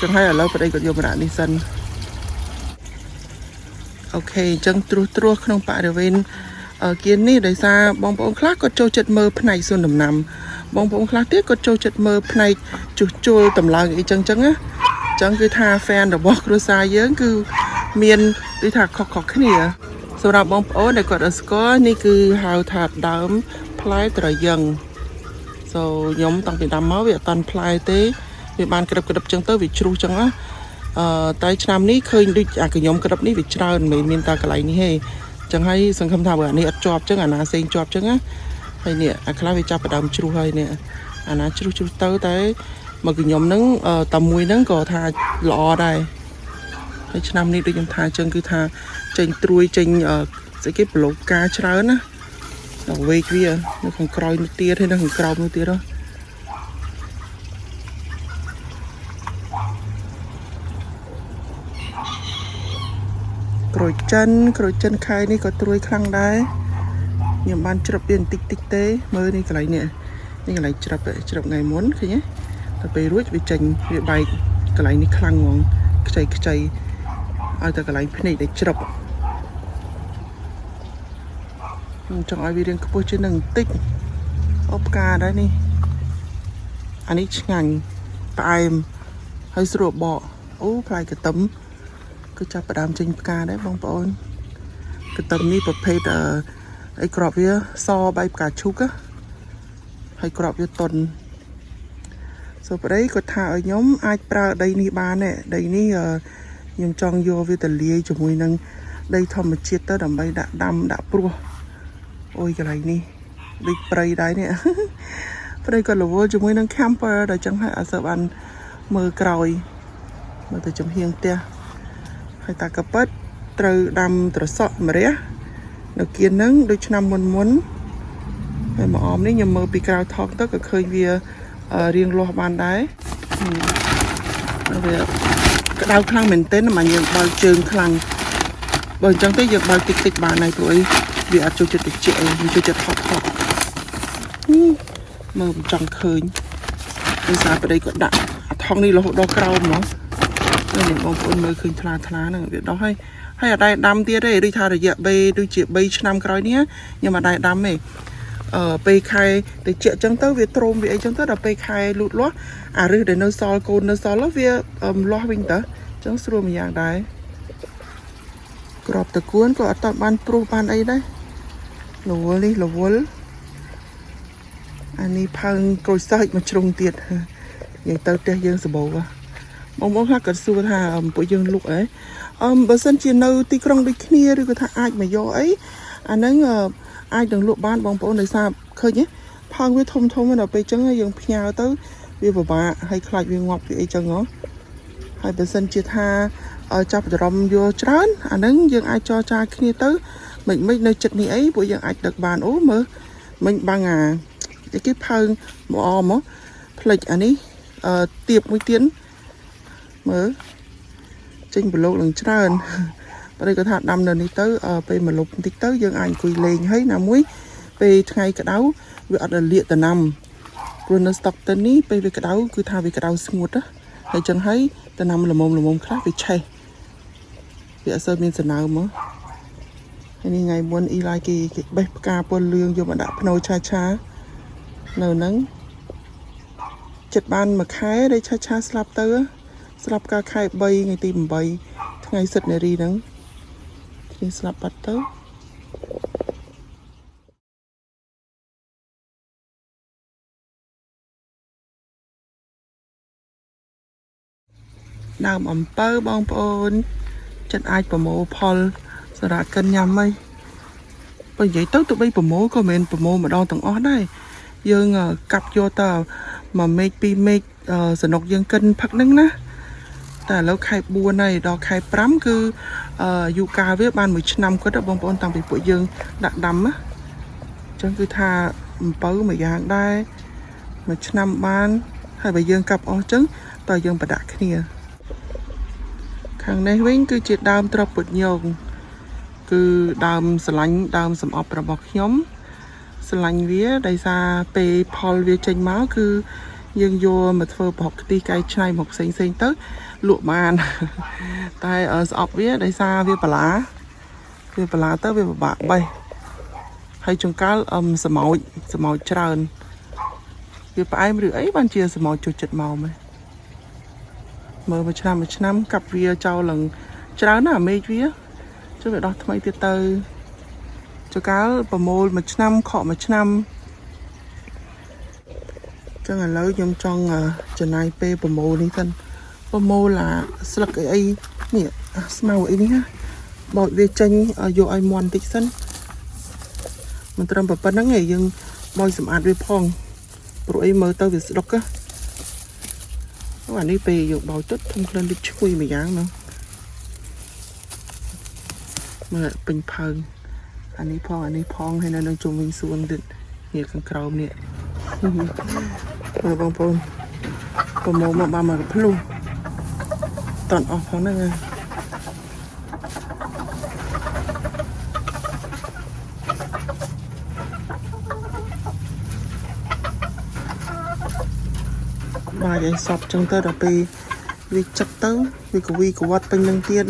ចឹងហើយឥឡូវប្តីគាត់យកមកដាក់នេះសិន OK អញ្ចឹងត្រួសត្រាសក្នុងបរិវេណគៀននេះដោយសារបងប្អូនខ្លះគាត់ចូលចិត្តមើលផ្នែកសួនដំណាំបងប្អូនខ្លះទៀតគាត់ចូលចិត្តមើលផ្នែកជួសជុលតម្លើងអីចឹងចឹងណា ចឹងគឺថា fan របស់គ្រួសារយើងគឺមានដូចថាខុសៗគ្នាសម្រាប់បងប្អូនដែលគាត់អត់ស្គាល់នេះគឺហៅថាដើមផ្លែត្រយឹង so ខ្ញុំតាំងពីដើមមកវាអត់តាន់ផ្លែទេវាបានក្រឹបក្រឹបចឹងទៅវាជ្រុះចឹងណាអឺតែឆ្នាំនេះឃើញដូចអាកញ្ញុំក្រឹបនេះវាច្រើនមិនមែនមានតែកន្លែងនេះទេចឹងហើយសង្ឃឹមថាបើអានេះអត់ជាប់ចឹងអាណាសេងជាប់ចឹងណាហើយនេះអាខ្លះវាចាប់ផ្ដើមជ្រុះហើយនេះអាណាជ្រុះជ្រុះទៅតែ មកខ្ញុំហ្នឹងតែមួយហ្នឹងក៏ថាល្អដែរហើយឆ្នាំនេះដូចខ្ញុំថាអញ្ចឹងគឺថាចេញត្រួយចេញស្អីគេប្រឡូកផ្កាច្រើនណាដល់វេកវានៅខាងក្រោយនោះទៀតហើយនៅខាងក្រោមនោះទៀតហ៎ក្រូចចិនក្រូចចិនខែនេះក៏ត្រួយខ្លាំងដែរខ្ញុំបានជ្រឹបវាបន្តិចតិចទេមើលនេះកន្លែងនេះនេះកន្លែងជ្រឹបជ្រឹបថ្ងៃមុនឃើញទេ ដល់ពេលរួចវាចេញវាបែកកន្លែងនេះខ្លាំងហ្មងខ្ចីខ្ចីឲ្យតែកន្លែងភ្នែកដែលជ្រឹបខ្ញុំចង់ឲ្យវារៀងខ្ពស់ជាងនឹងបន្តិចអូផ្កាដែរនេះអានេះឆ្ងាញ់ផ្អែមហើយស្រួលបកអូផ្លែកទឹមគឺចាប់ផ្ដើមចេញផ្កាដែរបងប្អូនកទឹមនេះប្រភេទអឺអីក្របវាសបែបផ្កាឈូកហើយក្របវាតុន សូប្តីគាត់ថាឲ្យខ្ញុំអាចប្រើដីនេះបានដែរដីនេះខ្ញុំចង់យកវាទៅលាយជាមួយនឹងដីធម្មជាតិទៅដើម្បីដាក់ដាំដាក់ព្រោះអូយកន្លែងនេះដូចព្រៃដែរនេះ ព្រៃគាត់រវល់ជាមួយនឹង camper ដល់ចឹងហើយអត់សូវបានមើលក្រោយមើលទៅចំហៀងផ្ទះហើយតាកប៉ិតត្រូវដាំត្រសក់ម្រះនៅគៀនហ្នឹងដូចឆ្នាំមុនមុនហើយមកអមនេះខ្ញុំមើលពីក្រៅថងទៅក៏ឃើញវារៀងលាស់បានដែរវាក្តៅខ្លាំងមែនទែនមកយើងបើកជើងខ្លាំង បើអញ្ចឹងទេយើងបើកតិចតិចបានហើយព្រោះអីវាអត់ចូលចិត្តត្រជាក់អីវាចូលចិត្តហត់ហត់ហឹមមើលមិនចង់ឃើញដោយសារប្តីក៏ដាក់អាថង់នេះរហូតដល់ក្រោមហ្មងនេះបងប្អូនមើលឃើញថ្លាថ្លាហ្នឹងវាដោះហើយហើយអត់ដែរដាំទៀតទេដូចថារយៈពេលដូចជា3ឆ្នាំក្រោយនេះខ្ញុំអត់ដែរដាំទេ អឺពេលខែតិចចឹងទៅវាទ្រោមវាអីចឹងទៅដល់ពេលខែលូតលាស់អារឹសដែលនៅសល់កូននៅសល់នោះវាលាស់វិញតើចឹងស្រួលម្យ៉ាងដែរក្របតកួនក៏អត់តបានព្រុសបានអីដែររវល់នេះរវល់អានេះផើងក្រូចសើចមួយជ្រុងទៀតនិយាយទៅផ្ទះយើងសបោហ៎បងបងខ្លះក៏សួរថាពួកយើងលក់អីបើសិនជានៅទីក្រុងដូចគ្នាឬក៏ថាអាចមកយកអីអាហ្នឹងអាចនឹងលក់បានបងប្អូនដោយសារឃើញទេផើងវាធំធំដល់ពេលចឹងយើងផ្ញើទៅវាពិបាកហើយខ្លាចវាងាប់វាអីចឹងហ៎ហើយបើសិនជាថាចាប់អារម្មណ៍យកច្រើនអាហ្នឹងយើងអាចចរចាគ្នាទៅមិនមិននៅចិត្តនេះអីពួកយើងអាចដឹកបានអូមើលមិញបាំងអាគេផើងមកអមផ្លិចអានេះអឺទៀបមួយទៀតមើលចេញប្រឡូកនឹងច្រើនប្តីគាត់ថាដាំនៅនេះទៅពេលមកលុបបន្តិចទៅយើងអាចអង្គុយលេងហើយណាមួយពេលថ្ងៃក្តៅវាអត់រលាកដំណាំព្រោះនៅស្តុកទៅនេះពេលវាក្តៅគឺថាវាក្តៅស្ងួតណាហើយចឹងហើយដំណាំល្មមល្មមខ្លះវាឆេះវាអត់សូវមានសំណើមមកហើយនេះថ្ងៃមុនអ៊ីឡាយគេគេបេះផ្កាពណ៌លឿងយកមកដាក់ភ្នោឆាឆានៅហ្នឹងចិត្តបានមួយខែដែលឆាឆាស្លាប់ទៅស្លាប់កាលខែ3ថ្ងៃទី8ថ្ងៃសិទ្ធនារីហ្នឹងគេស្លាប់បាត់ទៅដើមអំពៅបងប្អូនចិត្តអាចប្រមូលផលសម្រាប់កិនញ៉ាំហីបើនិយាយទៅទោះបីប្រមូលក៏មិនមែនប្រមូលម្ដងទាំងអស់ដែរយើងកាប់យកតមួយមេឃពីរមេឃសនុកយើងកិនផឹកហ្នឹងណាតែឥឡូវខែ4ហើយដល់ខែ5គឺអាយុកាលវាបាន1ឆ្នាំគាត់បងប្អូនតាំងពីពួកយើងដាក់ដាំណាអញ្ចឹងគឺថាអំពៅមួយយ៉ាងដែរមួយឆ្នាំបានហើយបើយើងកាប់អស់អញ្ចឹងតើយើងប្រដាក់គ្នាខាងនេះវិញគឺជាដើមត្រពុតញងគឺដើមស្រឡាញ់ដើមសំអប់របស់ខ្ញុំស្រឡាញ់វាដោយសារពេលផលវាចេញមកគឺយើងយកមកធ្វើប្រហុកខ្ទិះកែច្នៃមកផ្សេងផ្សេងទៅលក់បានតែស្អប់វាដោយសារវាបន្លាវាបន្លាទៅវាពិបាកបេះហើយចង្កាល់សមោចសមោចច្រើនវាផ្អែមឬអីបានជាសមោចចូលចិត្តមកមែនមើលមួយឆ្នាំមួយឆ្នាំកាប់វាចោលឡើងច្រើនណាស់អាមេឃវាជួយវាដោះថ្មីទៀតទៅចង្កាល់ប្រមូលមួយឆ្នាំខកមួយឆ្នាំចឹងឥឡូវខ្ញុំចង់ចំណាយពេលប្រមូលនេះសិនប្រមូលអាស្លឹកអីអីនេះស្មៅអីនេះណាបោចវាចេញយកឲ្យមន់តិចសិនមិនត្រឹមប៉ុណ្្នឹងឯងយើងបោចសម្អាតវាផងព្រោះអីមើលទៅវាស្ដុកណាអូអានេះពេលយកបោចទៅធំក្លិនដូចឈ្ងុយមួយយ៉ាងណាមើលពេញផើងអានេះផងអានេះផងហើយនៅនឹងជុំវិញសួនទៀតនេះខាងក្រោមនេះមើលបងប្អូនប្រមូលមកបានមកភ្លុះតន់អស់ផងហ្នឹងណា បាយឲ្យសពចឹងទៅដល់ពេលវាចឹកទៅវាកវីកវត្តពេញនឹងទៀត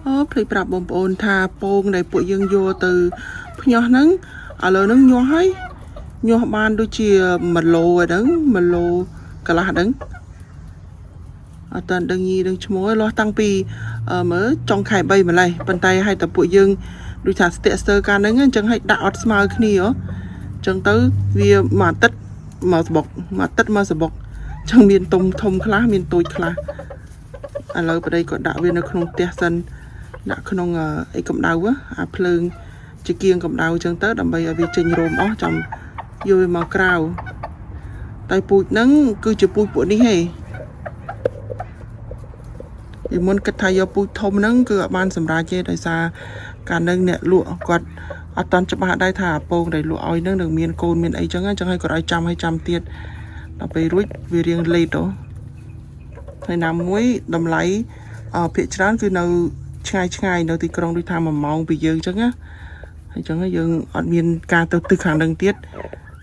អូភ្លេចប្រាប់បងប្អូនថាពងដែលពួកយើងយកទៅភ្ញាស់ហ្នឹងឥឡូវហ្នឹងញាស់ហើយញាស់បានដូចជា1ឡូហ្នឹង1ឡូកន្លះហ្នឹងអត់តាន់ដឹងញីដឹងឈ្មោះទេលាស់តាំងពីមើលចុងខែ3ម្លេះប៉ុន្តែឲ្យតែពួកយើងដូចថាស្ទាក់ស្ទើរកាលហ្នឹងអញ្ចឹងឲ្យដាក់អត់ស្មើគ្នាហ៎អញ្ចឹងទៅវាមួយអាទិត្យមួយសបុកមួយអាទិត្យមួយសបុកអញ្ចឹងមានទុំធំខ្លះមានតូចខ្លះឥឡូវប្តីក៏ដាក់វានៅក្នុងផ្ទះសិនដាក់ក្នុងអីកម្ដៅអាភ្លើងជាគៀងកម្ដៅអញ្ចឹងទៅដើម្បីឲ្យវាចេញរោមអស់ចាំយកវាមកក្រៅតែពូជហ្នឹងគឺជាពូជពួកនេះហេពីមុនគិតថាយកពូជធំហ្នឹងគឺអត់បានសម្រេចទេដោយសារ កាលនឹងអ្នកលក់គាត់អត់តន់ច្បាស់ដែរថាអាពងដែលលក់ឲ្យនឹងនឹងមានកូនមានអីចឹងអញ្ចឹងហើយគាត់ឲ្យចាំឲ្យចាំទៀតដល់ពេលរួចវារៀង late ហ៎ហើយណាមួយតម្លៃអឺភាគច្រើនគឺនៅឆ្ងាយឆ្ងាយនៅទីក្រុងដូចថា1ម៉ោងពីយើងចឹងណាហើយចឹងហើយយើងអត់មានការទៅទិសខាងនឹងទៀត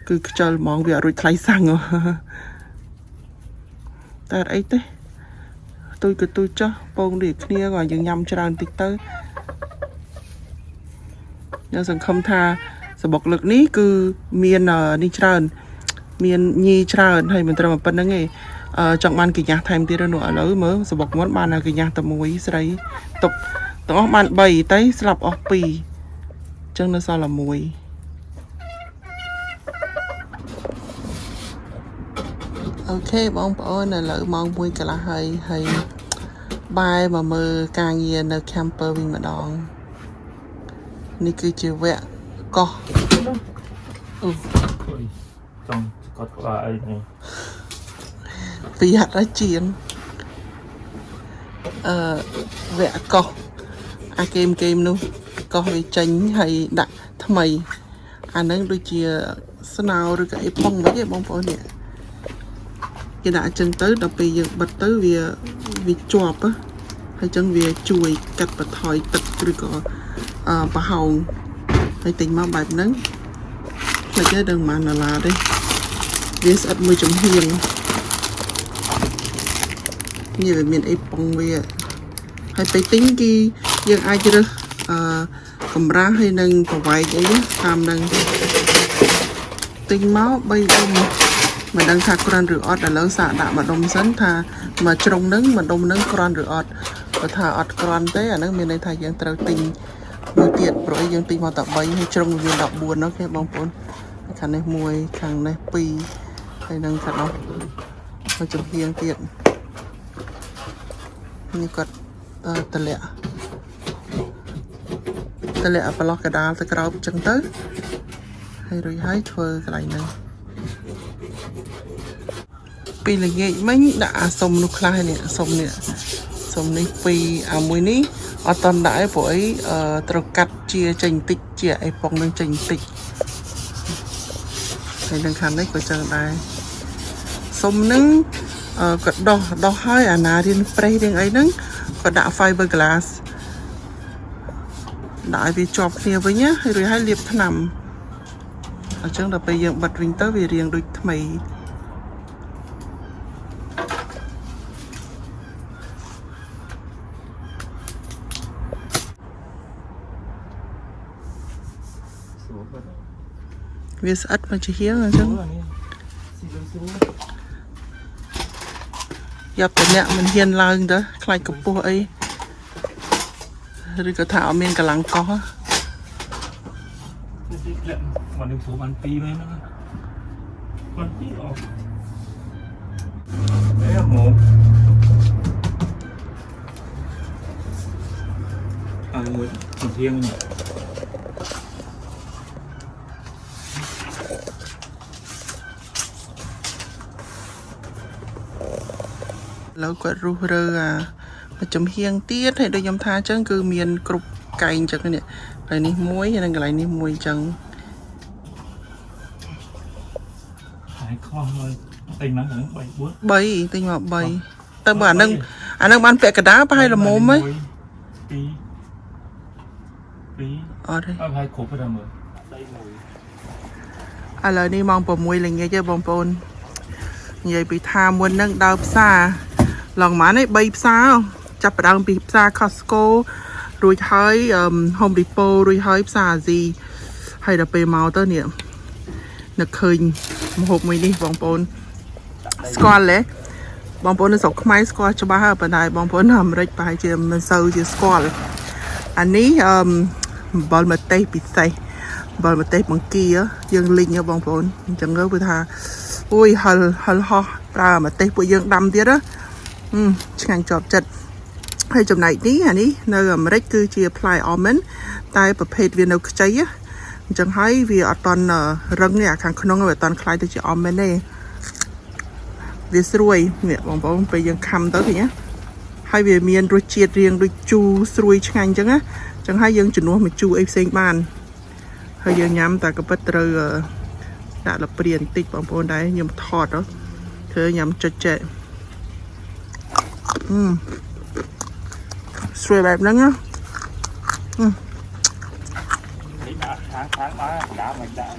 គឺខ្ជិលហ្មងវាអត់រួចថ្លៃសាំងហ៎ តែអត់អីទេ ទូចក៏ទូចចុះពងដូចគ្នាក៏យើងញ៉ាំច្រើនតិចទៅយើងសង្ឃឹមថាសបុកលើកនេះគឺមានអឺនេះច្រើន មានញីច្រើនហើយមិនត្រឹមតែប៉ុណ្្នឹងទេអឺចង់បានកញ្ញាស់ថែមទៀតនោះឥឡូវមើលសបុកមុនបានតែកញ្ញាស់តែមួយស្រីទុកទាំងអស់បាន3តែស្លាប់អស់2អញ្ចឹងនៅសល់តែមួយ OK បងប្អូនឥឡូវម៉ោង1កន្លះហើយហើយបែរមកមើលការងារនៅ camper វិញម្ដងនេះគឺជាវគ្គកោះអូ អុយចង់កត់ក្បាលអីនេះ ពីហាត់ហើយជាងអឺវគ្គកោះអាហ្គេមហ្គេមនោះកោះវាចេញហើយដាក់ថ្មីអាហ្នឹងដូចជាស្នោឬក៏អីប៉ុងវិញឯងបងប្អូននេះគេដាក់អញ្ចឹងទៅដល់ពេលយើងបិទទៅវាវាជាប់ហ៎ហើយអញ្ចឹងវាជួយកាត់បន្ថយទឹកឬក៏អឺប្រហោងហើយទិញមកបែបហ្នឹងផ្លេចទេដឹងប៉ុន្មានដុល្លារទេវាស្អិតមួយចំហៀងនេះវាមានអីប៉ុងវាហើយពេលទិញគេយើងអាចរើសអឺកម្រាស់ហើយនឹងប្រវែងអីណាតាមនឹងទិញមក3ដុំមិនដឹងថាគ្រាន់ឬអត់ឥឡូវសាកដាក់មួយដុំសិនថាមួយជ្រុងហ្នឹងមួយដុំហ្នឹងគ្រាន់ឬអត់បើថាអត់គ្រាន់ទេអាហ្នឹងមានន័យថាយើងត្រូវទិញមួយទៀតព្រោះអីយើងទិញមកតែ3ហើយជ្រុងវាមាន14នោះគេបងប្អូនខាងនេះ1ខាងនេះ2ហើយនឹងខាងនោះមួយចំហៀងទៀតនេះគាត់អឺតម្លាក់តម្លាក់ប្រឡោះកដាលទៅក្រោមអញ្ចឹងទៅហើយរួចហើយធ្វើកន្លែងហ្នឹង ពីល្ងាចមិញដាក់អាសុំនោះខ្លះហើយនេះសុំនេះសុំនេះពីរអាមួយនេះអត់តន់ដាក់ឯព្រោះអីអឺត្រូវកាត់ជាចេញបន្តិចជាអីប៉ុងនឹងចេញបន្តិចហើយនឹងខាងនេះក៏ចឹងដែរសុំនឹងអឺក៏ដោះដោះហើយអាណារៀនប្រេះរៀងអីហ្នឹងក៏ដាក់ fiber glass ដាក់ឲ្យវាជាប់គ្នាវិញណាហើយរួចហើយលាបថ្នាំអញ្ចឹងដល់ពេលយើងបិទវិញទៅវារៀងដូចថ្មី ស្រួលបាត់ វាស្អិតមកជាហៀងអញ្ចឹង អានេះស៊ីលុយស្រួល យ៉ាប់តែអ្នកមិនហ៊ានឡើងទៅខ្លាចកម្ពស់អីឬក៏ថាអត់មានកម្លាំងកោះហ៎ នេះស៊ីធ្លាក់មកនេះស្រួលបាន2មែនហ្នឹងបាន2អស់អេមកអើមួយជំធាងនេះ ឥឡូវគាត់រុះរើអាមួយចំហៀងទៀតហើយដូចខ្ញុំថាអញ្ចឹងគឺមានគ្រប់កែងអញ្ចឹងនេះកន្លែងនេះមួយហើយនិងកន្លែងនេះមួយអញ្ចឹង ហើយខុសហើយទិញមកហ្នឹង3 4 3ទិញមក3ទៅបើអានឹងអានឹងបានពាក់កណ្ដាលប្រហែលល្មមហ៎ 2 2 អត់ទេ អត់ហើយគ្រប់ទៅមើលដីមួយ ឥឡូវនេះម៉ោង6ល្ងាចទេបងប្អូននិយាយពីថាមុនហ្នឹងដើរផ្សារឡងម៉ានឯង3ផ្សារចាប់ផ្ដើមពីផ្សារ Costco រួចហើយអឺ Home Depot រួចហើយផ្សារអាស៊ីហើយដល់ពេលមកទៅនេះនឹកឃើញម្ហូបមួយនេះបងប្អូនស្គាល់ទេបងប្អូននៅស្រុកខ្មែរស្គាល់ច្បាស់ហើយប៉ុន្តែបងប្អូននៅអាមេរិកប្រហែលជាមិនសូវជាស្គាល់អានេះអឺអំបិលម្ទេសពិសេសអំបិលម្ទេសបង្គាយើងលីងហ៎បងប្អូនអញ្ចឹងទៅគឺថាអូយហិលហិលហោះប្រើម្ទេសពួកយើងដាំទៀតណាហឹមឆ្ងាញ់ជាប់ចិត្ត ហើយចំណែកនេះអានេះនៅអាមេរិកគឺជាផ្លែ almond តែប្រភេទវានៅខ្ចីណាអញ្ចឹងហើយវាអត់តន់រឹងទេអាខាងក្នុងវាអត់តន់ខ្លាយទៅជា almond ទេវាស្រួយនេះបងប្អូនពេលយើងខាំទៅឃើញណាហើយវាមានរសជាតិរាងដូចជូរស្រួយឆ្ងាញ់អញ្ចឹងណា ចឹងហើយយើងជំនួសម្ជូរអីផ្សេងបានហើយយើងញ៉ាំតែក៏ពិតត្រូវដាក់លព្រាបន្តិចបងប្អូនដែរខ្ញុំថតហ៎ធ្វើញ៉ាំចុចចែកអឺស្រួយបែបហ្នឹងណា នេះដាក់ខាងខាងមកដាក់មិនដាក់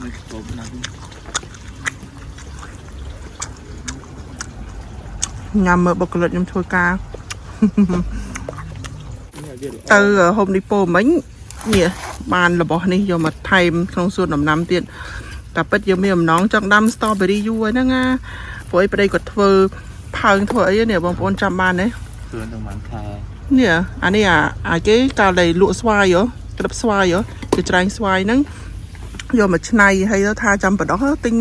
នេះគ្រប់ណាស់ ញ៉ាំមើលបុគ្គលិកខ្ញុំធ្វើការ នេះវាល្អ ទៅ Home Depot មិញនេះបានរបស់នេះយកមកថែមក្នុងសួនដំណាំទៀតតែពិតយើងមានអំណងចង់ដាំ strawberry យូរហើយហ្នឹងណាព្រោះអីប្តីគាត់ធ្វើផើងធ្វើអីនេះបងប្អូនចាំបានទេ ធ្វើទៅមួយខែ នេះអានេះអាគេកាលដែលលក់ស្វាយហ៎ក្របស្វាយហ៎គេច្រាញ់ស្វាយហ្នឹងយកមកឆ្នៃហើយទៅថាចាំបដោះទិញ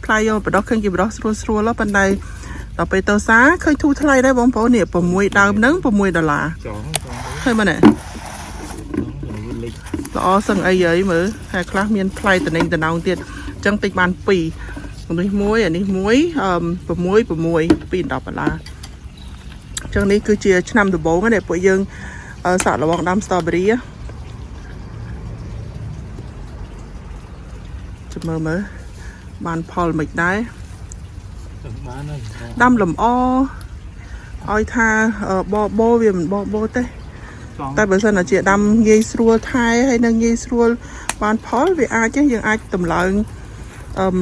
ផ្លែយកមកបដោះឃើញគេបដោះស្រួលស្រួលហ៎ប៉ុន្តែដល់ពេលទៅសាឃើញធូរថ្លៃដែរបងប្អូននេះ6ដើមហ្នឹង6ដុល្លារ ចងចង ឃើញមើលនេះ ចងវាលិច ល្អសឹងអីហើយមើលហើយខ្លះមានផ្លែតំណែងតំណងទៀតអញ្ចឹងតិចបាន2នេះមួយអានេះមួយអឺ6 6 2 10ដុល្លារអញ្ចឹងនេះគឺជាឆ្នាំដំបូងហ្នឹងដែលពួកយើងសាក់លបងដាំ strawberry ចាំមើលមើលបានផលមិនដែរ ទៅបានហើយ ដាំលំអឲ្យថាបបោវាមិនបបោទេ ចង តែបើសិនជាដាំងាយស្រួលថែហើយនឹងងាយស្រួលបានផលវាអាចទេយើងអាចតម្លើងអឹម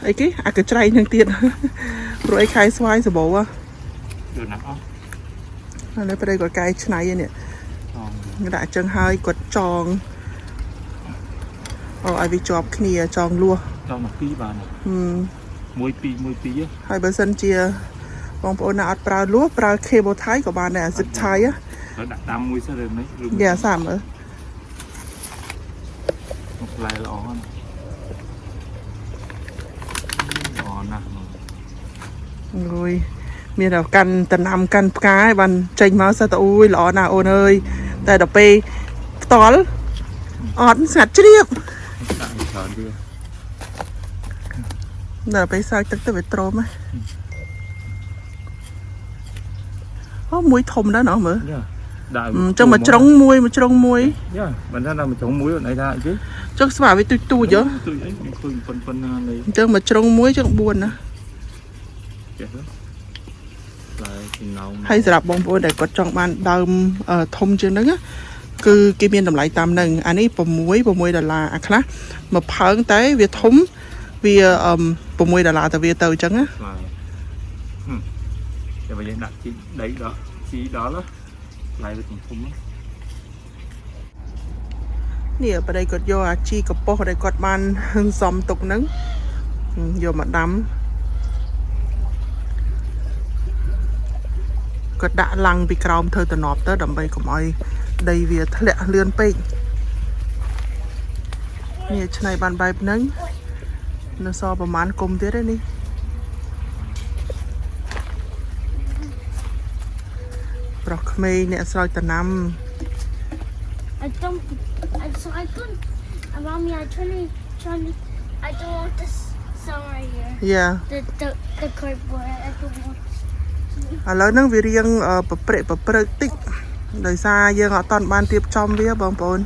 អីគេអាកច្រៃនឹងទៀត ព្រោះអីខែស្វាយសបោហ៎ យកណាស់អស់ ឥឡូវប្តីគាត់កែច្នៃឯនេះ ចង ដាក់អញ្ចឹងហើយគាត់ចងអូឲ្យវាជាប់គ្នាចងលួស ចងមកពីរបាន ហឹម 1 2 1 2 ហើយបើសិនជាបងប្អូនណាអត់ប្រើលួសប្រើ cable tie ក៏បានដែរអា zip tie ហ៎ ទៅដាក់ដាំមួយសិនឬមិនឬ យ៉ាសាមើល មកផ្លែល្អណាស់ល្អណាស់មក ងុយមានតែកាន់តំណាំកាន់ផ្កាឲ្យបានចេញមកសិតតែអូយល្អណាស់អូនអើយតែដល់ពេលផ្ទាល់អត់ស្ងាត់ជ្រាប ដាក់ច្រើនទៀត ដល់ពេលស្រោចទឹកទៅវាទ្រាំហ៎អូមួយធំដែរណោះមើល យ៉ាដាក់ អញ្ចឹងមួយជ្រុងមួយមួយជ្រុងមួយ យ៉ាមិនថាដល់មួយជ្រុងមួយន័យថាអីគេ ចុះស្វាវាទូចទូចហ៎ ទូចអីខ្ញុំឃើញប៉ុនប៉ុណ្ណានៃ អញ្ចឹងមួយជ្រុងមួយចឹង4ណា ចេះទៅផ្លែចំណោម ហើយសម្រាប់បងប្អូនដែលគាត់ចង់បានដើមធំជាងហ្នឹងណាគឺគេមានតម្លៃតាមហ្នឹងអានេះ6 6ដុល្លារអាខ្លះមួយផើងតែវាធំវា6ដុល្លារទៅវាទៅអញ្ចឹងណា ផ្លែតែបើយើងដាក់ជីដីដល់ជីដល់ផ្លែវាធំធំ នេះប្តីគាត់យកអាជីកប៉ុសដែលគាត់បាន សំទុកហ្នឹងយកមកដាំគាត់ដាក់ឡាំងពីក្រោមធ្វើតំណប់ទៅដើម្បីកុំឲ្យដីវាធ្លាក់លឿនពេកនេះឆ្នៃបានបែបហ្នឹងនៅសល់ប្រហែលគុំទៀតទេនេះប្រុសក្មេងអ្នកស្រោចតំណាំ I don't. I, so I couldn't. Mommy, I trying to. I don't want this sound right here. យ៉ា The cardboard. I don't want. ឥឡូវហ្នឹងវារៀងប្រព្រឹកប្រព្រឹកតិចដោយសារយើងអត់តាន់បានទៀបចំវាបងប្អូន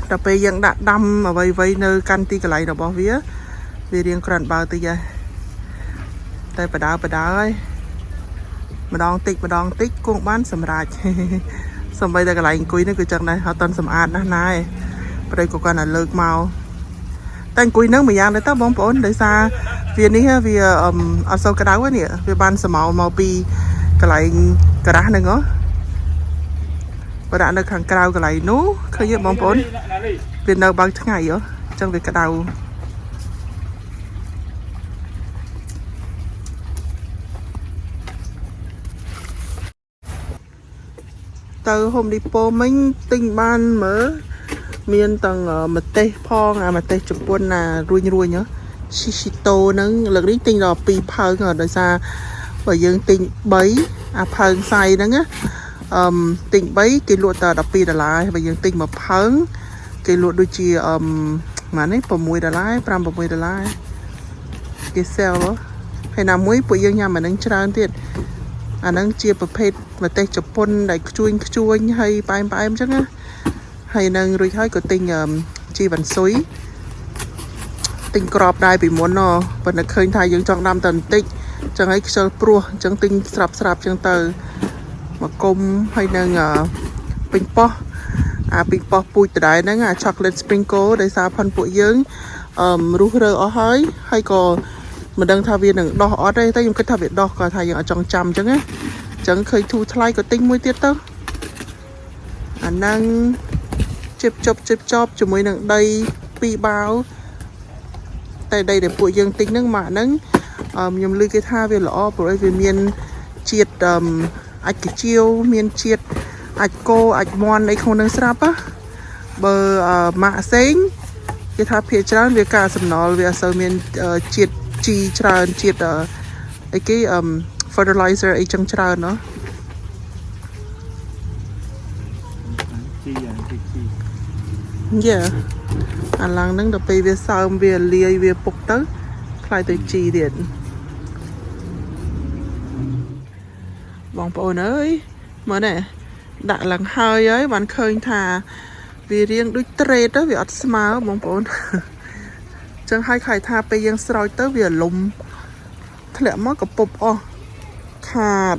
ដល់ពេលយើងដាក់ដាំអ្វីៗនៅកាន់ទីកន្លែងរបស់វាវារៀងក្រាន់បើតិចហើយតែបដើបដើហើយម្ដងតិចម្ដងតិចគង់បានសម្រាប់ សំបីតែកន្លែងអង្គុយហ្នឹងគឺចឹងដែរអត់តាន់សម្អាតណាស់ណាឯងប្តីក៏គាត់តែលើកមកតែអង្គុយហ្នឹងមួយយ៉ាងដែរតើបងប្អូនដោយសារវានេះវាអត់សូវក្តៅទេនេះវាបានស្រមោលមកពីកន្លែងការ៉ាស់ហ្នឹងហ៎បើដាក់នៅខាងក្រៅកន្លែងនោះឃើញទេបងប្អូនវានៅបើកថ្ងៃហ៎អញ្ចឹងវាក្តៅទៅ Home Depot មិញទិញបានមើលមានទាំងម្ទេសផងអាម្ទេសជប៉ុនណារួញរួញហ៎ឈីឈីតូហ្នឹងលើកនេះទិញដល់2ផើងហ៎ដោយសារបើយើងទិញ3អាផើងសៃហ្នឹងណាអឹមទិញ3គេលក់តែ12ដុល្លារហើយបើយើងទិញមួយផើងគេលក់ដូចជាអឹមម៉ានេះ6ដុល្លារ5 6ដុល្លារគេ sell ហ៎ហើយណាមួយពួកយើងញ៉ាំអាហ្នឹងច្រើនទៀត អាហ្នឹងជាប្រភេទម្ទេសជប៉ុនដែលខ្ជួញខ្ជួញហើយផ្អែមផ្អែមអញ្ចឹងណាហើយនឹងរួចហើយក៏ទិញអឺជីវ៉ាន់ស៊ុយទិញក្របដែរពីមុនណប៉ុន្តែឃើញថាយើងចង់ដាំតែបន្តិចអញ្ចឹងហើយខ្ជិលព្រោះអញ្ចឹងទិញស្រាប់ស្រាប់អញ្ចឹងទៅមកគុំហើយនឹងអឺពេញប៉ោះអាពេញប៉ោះពូជដដែលហ្នឹងអា chocolate sprinkle ដោយសារផនពួកយើងអឺរុះរើអស់ហើយហើយក៏មិនដឹងថាវានឹងដោះអត់ទេតែខ្ញុំគិតថាវាដោះក៏ថាយើងអត់ចង់ចាំអញ្ចឹងណាអញ្ចឹងឃើញធូរថ្លៃក៏ទិញមួយទៀតទៅអាហ្នឹងជិបចប់ជិបចប់ជាមួយនឹងដីពីរបាវតែដីដែលពួកយើងទិញហ្នឹងម៉ាក់ហ្នឹងអឺខ្ញុំឮគេថាវាល្អព្រោះអីវាមានជាតិអឺអាចកាជាវមានជាតិអាចគោអាចមន់អីក្នុងហ្នឹងស្រាប់ណាបើអឺម៉ាក់ផ្សេងគេថាភាគច្រើនវាការសំណល់វាអត់សូវមានអឺជាតិជីច្រើនជាតិអឺអីគេអឺ fertilizer អីចឹងច្រើនเนาะ ជីអាជីជី Yeah អាឡើងហ្នឹងដល់ពេលវាសើមវាលាយវាពុកទៅខ្លាយទៅជីទៀតបងប្អូនអើយមើលណែដាក់ឡើងហើយហើយបានឃើញថាវារៀងដូចត្រេតទៅវាអត់ស្មើបងប្អូន ចឹងហើយខៃថាពេលយើងស្រោចទៅវាលំធ្លាក់មកកពប់អស់ខាត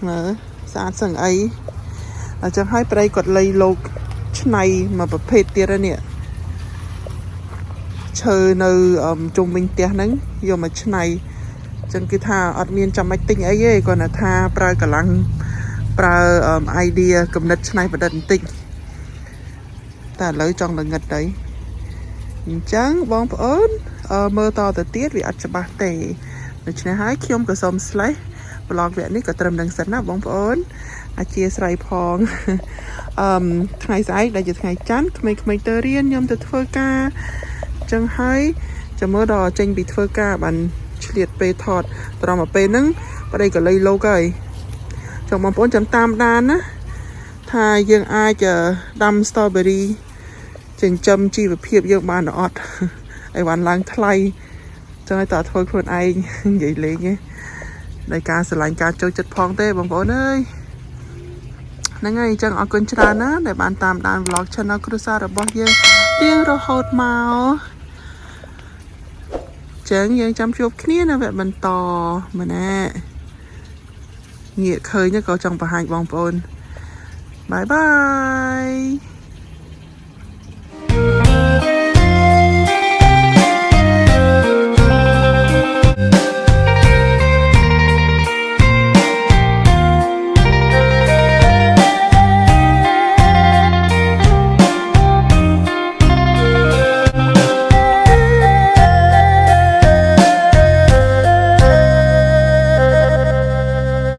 មើលស្អាតសឹងអីអញ្ចឹងហើយប្តីគាត់លៃលោកឆ្នៃមកប្រភេទទៀតហើយនេះឈើនៅអឹមជុំវិញផ្ទះហ្នឹងយកមកឆ្នៃអញ្ចឹងគឺថាអត់មានចាំបាច់ទិញអីទេគ្រាន់តែថាប្រើកម្លាំងប្រើអឹម idea គំនិតច្នៃប្រឌិតបន្តិចតែឥឡូវចង់ល្ងិតទៅអញ្ចឹងបងប្អូនអឺមើលតទៅទៀតវាអត់ច្បាស់ទេដូច្នេះហើយខ្ញុំក៏សូម slash vlog វគ្គនេះក៏ត្រឹមនឹងសិនណាបងប្អូនអធិស្ឋានផង អឺមថ្ងៃស្អែកដែលជាថ្ងៃច័ន្ទក្មេងៗទៅរៀនខ្ញុំទៅធ្វើការអញ្ចឹងហើយចាំមើលដល់ចេញពីធ្វើការបានឆ្លៀតពេលថតត្រង់មកពេលហ្នឹងប្តីក៏លៃលោកហើយចង់បងប្អូនចាំតាមដានណាថាយើងអាចអឺដាំ strawberry ចិញ្ចឹមជីវភាពយើងបានឬអត់ អីវ៉ាន់ឡើងថ្លៃចឹងឲ្យតើធ្វើខ្លួនឯង និយាយលេងទេដោយការស្រឡាញ់ការចូលចិត្តផងទេបងប្អូនអើយហ្នឹងហើយអញ្ចឹងអរគុណច្រើនណាស់ដែលបានតាមដាន vlog channel គ្រួសាររបស់យើងរៀងរហូតមកចឹងយើងចាំជួបគ្នានៅវគ្គបន្តម្នាក់ងាកឃើញក៏ចង់បង្ហាញបងប្អូន bye bye.